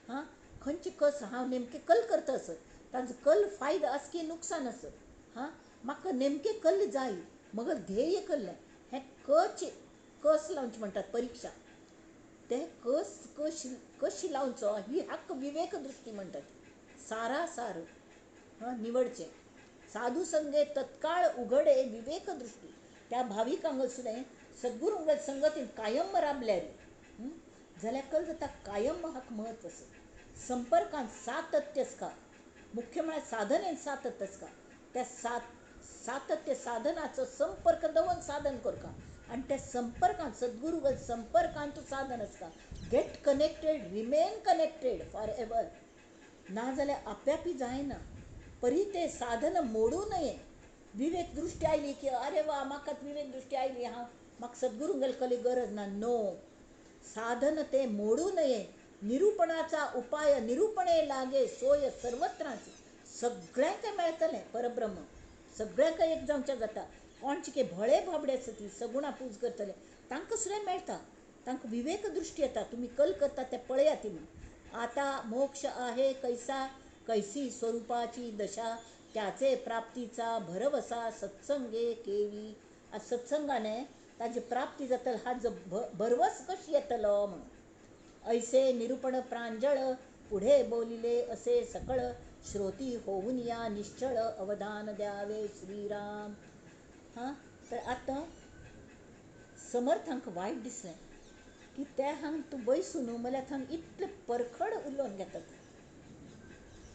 हां खंयची कस हांव नेमकें कल करता आसत, तांचो कल फायदो आसा की नुकसान आसत, हां म्हाका नेमकें कल्ल जाय मगर ध्येय कल्लें हें कच कस लावचें म्हणटात परिक्षा. ते कस कशी कशी लावचो ही हाका विवेक दृष्टी म्हणटात. सारा सार हां निवडचें. साधू संगे तत्काळ उघडे विवेक दृष्टी. त्या भाविकांक सुद्दां सद्गुरूंक संगतीन कायम राबल्यार जाल्यार कल जाता कायम हाका म्हत्व आसा. संपर्कांत सातत्य आसता, मुख्य म्हळ्यार साधनेन सातत्य आसता. त्या सातत्य साधनाचो संपर्क दवरून साधन करता आनी त्या संपर्कांत सद्गुरू संपर्कांत तूं साधन आसता. Get connected, remain connected for ever. ना जाल्यार आप्यापी जायना. परी ते साधन मोडू नये. विवेक दृष्टी आयली की अरे वा म्हाका विवेक दृष्टी आयली, हांव म्हाका सद्गुरूंगेली कसली गरज ना. नो, साधन ते मोडू नये. निरूपणाचा उपाय निरूपणे लागे सोय सर्वत्रांच. सगळ्यांक मेळटलें परब्रह्म, सगळ्यांक एक जावचें जाता. कोणचे के भोळे भाबडे आसा ती सगुणा पूज करतले तांकां सुद्दां मेळटा. तांकां विवेक दृष्टी येता, तुमी कल करता ते पळयात म्हूण. आता मोक्ष आहे कैसा कैसी स्वरूपाची दशा त्याचे प्राप्तीचा भरवसा सत्संगे केवी. आज सत्संगाने ताजी प्राप्ती जातली हाजो भरवस कशी येतलो म्हणून. ऐसे निरूपण प्रांजळ पुढे बोलिले असे सकळ श्रोती होऊन या निश्चळ अवधान द्यावे श्रीराम. हां, तर आतां समर्थांक वायट दिसलें की ते हांग तूं बैसून न्हू म्हळ्यार थंग इतलें परखड उलोवन घेतात,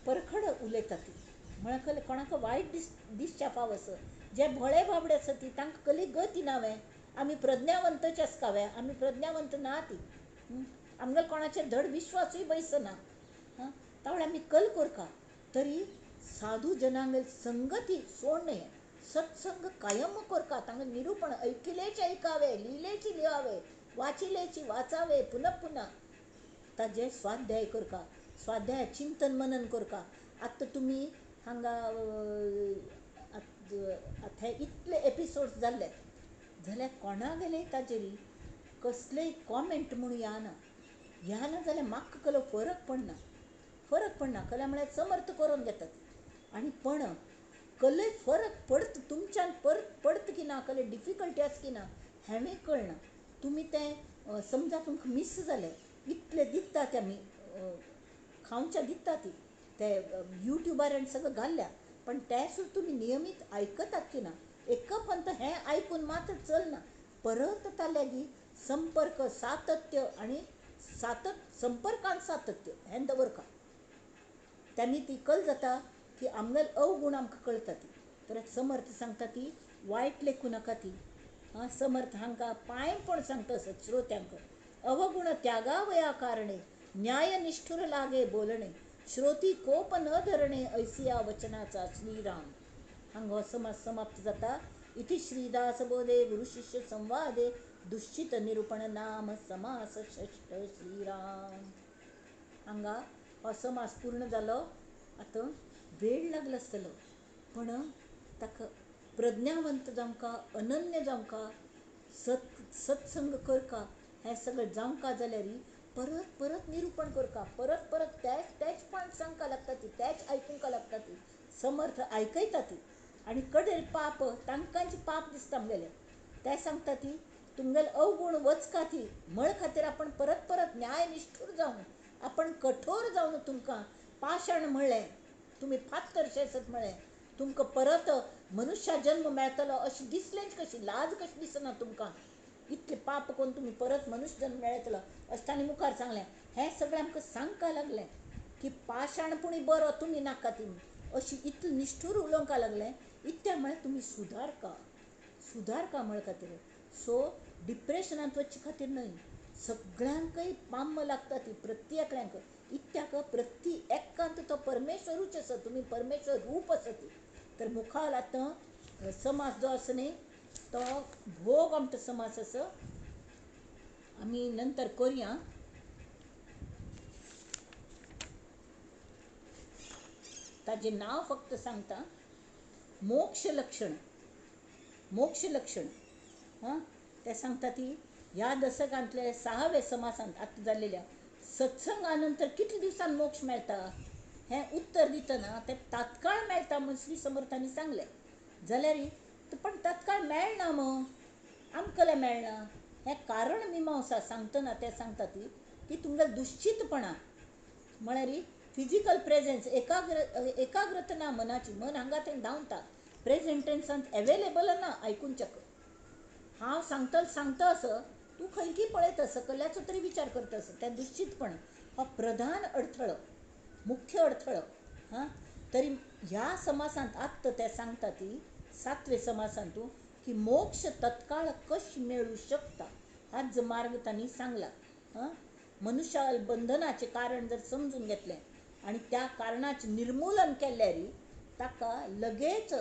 परखड उलयतात ती म्हळ्यार कले कोणाक वायट दिसच्या फाव आसा. जे भोळे बाबडे आसा ती तांकां कली गती ना वे, आमी प्रज्ञावंतच आसता वे, आमी प्रज्ञावंत ना ती, आमगेलो कोणाचेर धड विश्वासूय बैसना. हां, तावळ आमी कल कोरका तरी साधू जनांगेल संगती सोड न्हय, सत्संग कायम कोरका, तांगे निरूपण ऐकिलेच ऐकावे, लिहिलेची लिहावे, वाचिलेची वाचावे पुनः पुनः, ताजें स्वाध्याय करका, स्वाध्याय चिंतन मनन करका. आतां तुमी हांगा आतां हे इतले एपिसोड्स जाल्ले जाल्यार कोणागेले ताजेर कसलेय कॉमेंट म्हूण येना, येना जाल्यार म्हाका कलो फरक पडना, फरक पडना कल्या म्हळ्यार समर्थ करून घेतात. आनी पण कलय फरक पडत तुमच्यान परत पडत की ना, कले डिफिकल्टी आसा की ना हेंवूय कळना. तुमी तें समजा तुमकां मीस जालें, इतले दिता ते आमी खावच्या दिता ती ते युट्युबार आनी सगळें घाल्ल्या, पण ते सुद्दां तुमी नियमीत आयकतात की ना, एक पंत हें आयकून मात्र चलना, परत ताल्यागी संपर्क सातत्य आनी संपर्कान सातत्य हें दवरका. त्यांनी ती कल जाता की आमगेल अवगुण आमकां कळटा ती. तर समर्थ सांगता ती वायट लेखूं नाका ती. हां, समर्थ हांकां पांयपण सांगता श्रोत्यांक, अवगुण त्यागावया कारणे न्यायनिष्ठुर लागे बोलणे श्रोती कोप न धरणे ऐसिया वचनाचा श्रीराम. हांगा हो समास समाप्त जाता. इति श्रीदासबोधे गुरुशिष्य संवादे दुश्चित निरूपण नाम समास षष्ठ श्रीराम. हांगा हो समास पूर्ण जालो. आतां वेळ लागलो आसतलो पण ताका प्रज्ञावंत जावंका, अनन्य जावंका, सत्संग करका, हें सगळें जावंका जाल्यार परत परत निरूपण करका, परत परत तेच तेच पॉयंट सांगका लागता ती, तेच आयकूंक लागता ती, समर्थ आयकयता ती. आनी कडेर पाप तांकांच पाप दिसता आमगेलें, तें सांगता ती तुमगेले अवगुण वचका ती म्हळ खातीर आपण परत परत न्यायनिष्ठूर जावन आपण कठोर जावन तुमकां पाषाण म्हणलें, तुमी फात्तरशे आसत म्हळें, तुमकां परत मनुष्या जन्म मेळटलो अशें दिसलेंच कशी, लाज कशी दिसना तुमकां, इतले पाप करून तुमी परत मनुष्य जन्म मेळटलो अशें तांणी मुखार सांगलें. हें सगळें आमकां सांगपाक लागलें की पाषाणपुणी बरो तुमी नाका ती, अशी इतलें निश्ठूर उलोवंक लागलें. इतल्या म्हळ्यार तुमी सुदारका, सुदारका म्हळ खातीर. सो डिप्रेशनांत वचचे खातीर न्हय, सगळ्यांकय पाम्म लागता ती, प्रत्येकल्यांक इत्याक प्रति एकांत तो परमेश्वरूच आसा, तुमी परमेश्वर रूप आसा ती. तर मुखार आतां समास जो आसा न्ही तो भोग आमचो समास आसा, आमी नंतर करुया. ताजें नांव फक्त सांगता, मोक्ष लक्षण. मोक्ष लक्षण हां, ते सांगता ती ह्या दशकांतले सहाव्या समासांत आतां जाल्लेल्या सत्संगा नंतर कितले दिवसान मोक्ष मेळटा हें उत्तर दितना तें तात्काळ मेळटा म्हूण श्री समर्थांनी सांगलें. जाल्यार पण तत्काळ मेळना मग, आमकां मेळना हें कारण मिमांसा सांगतना तें सांगता ती की तुमगेलें दुश्चितपणा म्हळ्यार फिजिकल प्रेझेन्स, एकाग्रता ना मनाची, मन हांगा थंय धांवता, प्रेझेंट टेन्सांत एवेलेबल ना आयकुंच्याक. हांव सांगतल सांगता असो तूं खंयकी पळयता, सकल्याचो तरी विचार करता असो, तें दुश्चितपण हो प्रधान अडथळो, मुख्य अडथळो. हां, तरी ह्या समासांत आत्त तें सांगता ती सातवे समासांतू की मोक्ष तत्काळ कश मेळू शकता हाच मार्ग तांणी सांगला. हां, मनुष्या बंधनाचें कारण जर समजून घेतलें आनी त्या कारणाचें निर्मूलन केल्यार ताका लगेच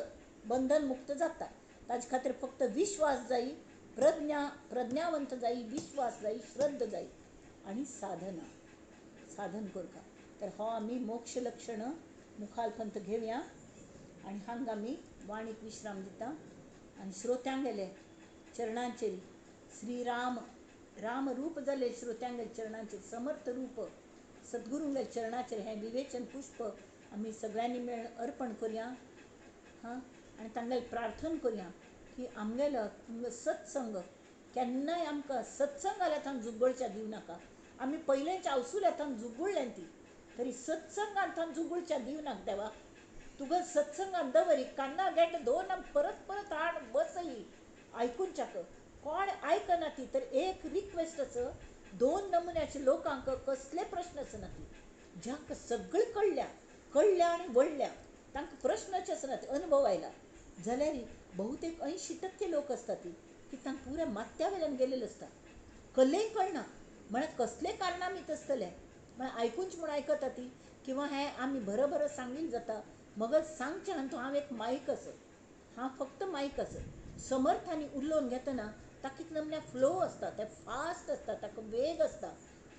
बंधन मुक्त जाता. ताजे खातीर फक्त विश्वास जाय, प्रज्ञावंत जाय, विश्वास जाय, श्रद्धा जाय आनी साधना, साधन करता. तर हो आमी मोक्ष लक्षण मुखार पंत घेवया आनी हांगा आमी वाणीक विश्राम दिता आनी श्रोत्यांगेले चरणांचेर श्रीराम राम रूप जाले श्रोत्यांगेले चरणांचेर, समर्थ रूप सद्गुरूंगेले चरणाचेर हें विवेचन पुष्प आमी सगळ्यांनी मेळून अर्पण करुया. हां, आनी तांगेले प्रार्थना करुया की आमगेलो सत्संग केन्नाय आमकां सत्संगाल्या थंय जुगळच्या दिवं नाका. आमी पयलेंच आवसुल्या थंय जुगुळ्ळें ती, तरी सत्संगांत जुगुळच्या दिवनाक देवा तुगं सत्संगान दवरी कान्ना गेट दोन परत परत हाड बसई आयकूनच्याक कोण आयकना ती तर एक रिक्वेस्ट आसा दोन नमुन्याचे लोकांक कसले प्रश्न आसना ती ज्यांकां सगळें कळ्ळ्या कळ्ळ्या आनी वळ्ळ्या तांकां प्रश्नच आसना ती अनुभव आयला जाल्यार बहुतेक 80% लोक आसता ती की तांकां पुऱ्या माथ्या वयल्यान गेलेले आसता कल्लेय कळना म्हळ्यार कसले कारणां मीत आसतलें म्हळ्यार आयकूनच म्हूण आयकता ती किंवा हें आमी बरोबर सांगील जाता मगर सांगचें हातूंत हांव एक मायक आसा हांव फक्त मायक आसा समर्थांनी उलोवन घेतना ताका एक नमन्या फ्लो आसता ते फास्ट आसता ताका वेग आसता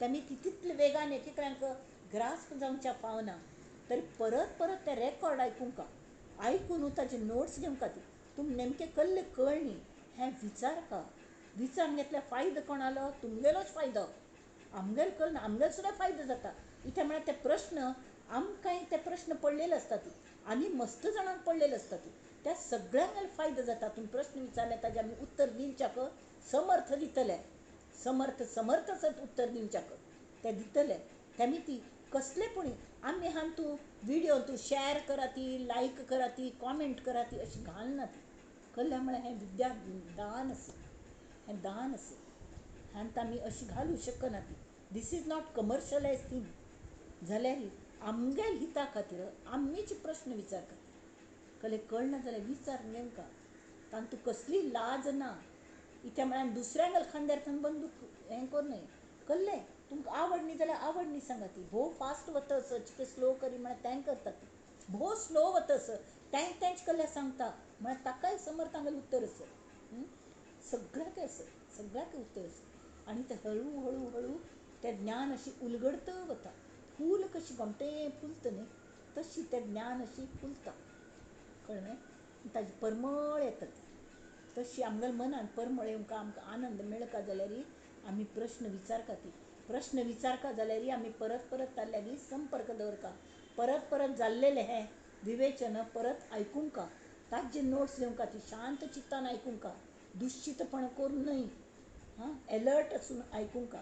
तेमी तितले वेगान एक एकल्यांक ग्रास्प जावच्या पावना तरी परत परत ते रेकॉर्ड आयकूंक आयकून ताजे नोट्स घेवंक ती तुम नेमकें कल्ले कळ्ळी हें विचारका विचारून घेतल्यार फायदो कोणालो तुमगेलोच फायदो आमगेलो कळना आमगेलो सुद्दां फायदो जाता इत्या म्हळ्यार ते प्रश्न आमकांय ते प्रश्न पडलेले आसता ती आनी मस्त जाणांक पडलेले आसता ती त्या सगळ्यांक फायदो जाता तुमी प्रश्न विचारले ताजे आमी उत्तर दिवच्याक समर्थ दितले समर्थ समर्थ सत उत्तर दिवच्याक ते दितले तेमी ती कसले पुणी आमी हांव तूं विडियो तूं शॅर करा ती लायक करा ती कॉमेंट करा ती अशी घालना ती कळ्ळें म्हळ्यार हें विद्या दान आसा हें दान आसा आनी आमी अशी घालूं शकना ती this is not commercialise thing जाल्यार आमगेल हिता खातीर आमीच प्रश्न विचारता कले कळना जाल्यार विचार नेमका तांतूं कसली लाज ना इत्या म्हळ्यार दुसऱ्यांगेल खांद्यार थंय बंदूक हें करूं न्हय कळ्ळें तुमकां आवड न्ही जाल्यार आवड न्ही सांगा ती भोव फास्ट वता असो चिके स्लो करी म्हळ्यार तें करता ती भोव स्लो वता असो तें तेंच कल्ल्या सांगता म्हळ्यार ताकाय समर्थांगेलें उत्तर आसा सगळ्याक आसा सगळ्याक उत्तर आसा आनी तें हळू हळू हळू तें ज्ञान अशी उलगडत वता फूल कशी गोमटें फुलता न्ही तशी तें ज्ञान अशी फुलता कळ्ळें ताजी परमळ येता ती तशी आमगेल्या मनान परमळ येवंक आमकां आनंद मेळका जाल्यार आमी प्रश्न विचारका ती प्रश्न विचारका जाल्यार आमी परत परत ताजे लागीं संपर्क दवरका परत परत जाल्लेलें हें विवेचन परत आयकूंका ताजे नोट्स घेवंका ती शांत चित्तान आयकूंका दुश्चितपण करून न्हय हां एलर्ट आसून आयकूंका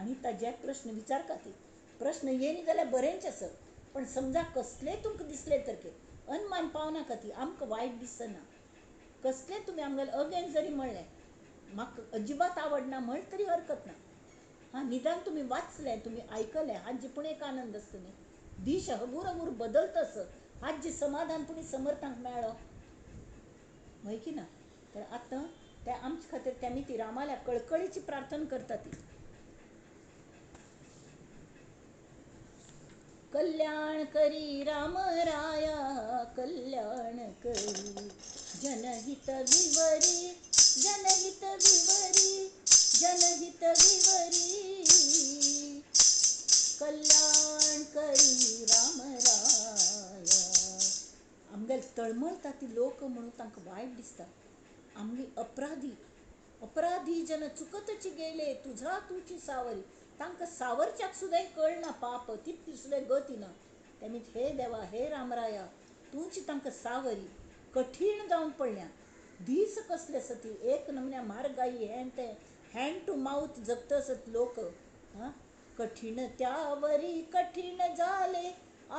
आनी ताजे प्रश्न विचारका ती प्रश्न येयनी जाल्यार बरेंच आसा पण समजा कसलें तुमकां दिसलें तर की अनमान पावनाका ती आमकां वायट दिसना कसलें तुमी आमगेलें अगेन जरी म्हणलें म्हाका अजिबात आवडना म्हण तरी हरकत ना हां निदान तुमी वाचलें तुमी आयकलें हाजी पूण एक आनंद आसता न्ही दीश हगूर हगूर बदलता आसत हाजी समाधान पुणी समर्थांक मेळ्ळो हय की ना तर आतां ते आमचे खातीर तेमी ती रामाल्या कळकळीची प्रार्थना करता ती कल्याण करी राम राया कल्याण करी जनहित विवरी जनहित विवरी जनहित विवरी कल्याण करी राम राया. आमगेले तळमळटा ती लोक म्हणून तांकां वायट दिसता आमगे अपराधी अपराधी जन चुकतची गेले तुझा तुची सावरी तांकां सावरच्याक सुद्दां कळना पाप तितली सुद्दां गती ना तेमी हे देवा हे रामराया तूंच तांकां सावरी कठीण जावन पडल्या दीस कसले आसा ती एक नमन्या म्हारगाई हें तें हँड टू माउथ जगता आसत लोक हां कठीण त्यावरी कठीण जाले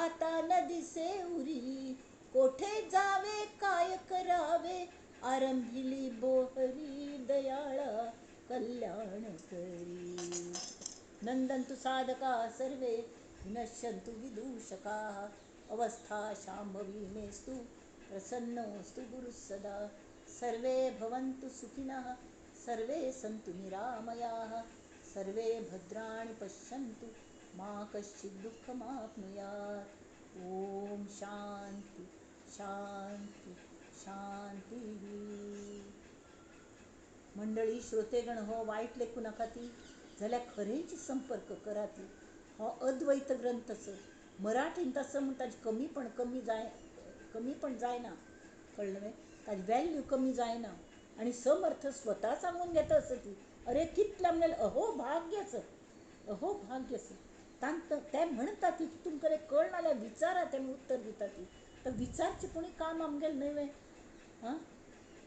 आता न दिसे उरी कोठे जावे काय करावे आरंभिली बोहरी दयाळा कल्याण करी. नंदन्तु साधका सर्वे विनश्यन्तु विदूषकाः अवस्था शांभवी मेस्तु प्रसन्नोऽस्तु गुरुः सदा. सर्वे भवन्तु सुखिनः सर्वे सन्तु निरामयाः सर्वे भद्राणि पश्यन्तु मा कश्चित् दुःखमाप्नुयात्. ओम शांती शांती शांती. मंडळी श्रोतेगण हो वायट लेखू नाका ती जाल्यार खरेंच संपर्क करा ती. हो अद्वैत ग्रंथ आसा मराठींत आसा म्हूण ताजें कमीपण कमी जाय कमीपण जायना कळ्ळें ताजी वॅल्यू कमी जायना. आनी समर्थ स्वता सांगून घेता आसा ती अरे कितलें आमगेलें अहो भाग्य आसा अहो भाग्य आसा. तांकां ते म्हणटा ती तुमकां कळना जाल्यार विचारा ते उत्तर दिता ती. तर विचारचें पुणी काम आमगेलें न्हय वे आं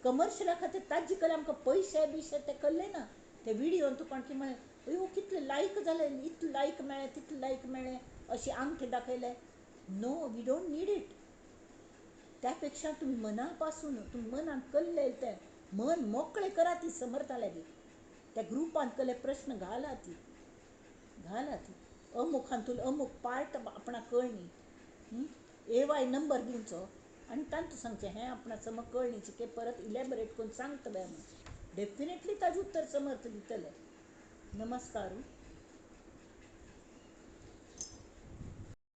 कमर्शियला खातीर ताजे कडेन आमकां पयशे बियशे ते कळ्ळे ना. ते विडियोन तुका कोण कितें म्हळें अयो कितले लायक जाले, इतले लायक मेळ्ळे, तितले लायक मेळ्ळे, अशे आंगठे दाखयले. No, we don't need it. त्या पेक्षा तुमी मना पासून, तुमी मनान कल्ले तें मन मोकळें करा ती समर्था लागीं. त्या ग्रुपांत कले प्रश्न घाला ती, घाला ती. अमुखांतून अमूक पार्ट आपणाक कळनी, ए वाय नंबर दिवचो आनी तांतू सांगचें हें आपणाक समज कळनी, चिके परत इलॅबोरेट करून सांगता बे म्हणून. डेफिनेटली ताजें उत्तर समर्थ दितले. नमस्कार.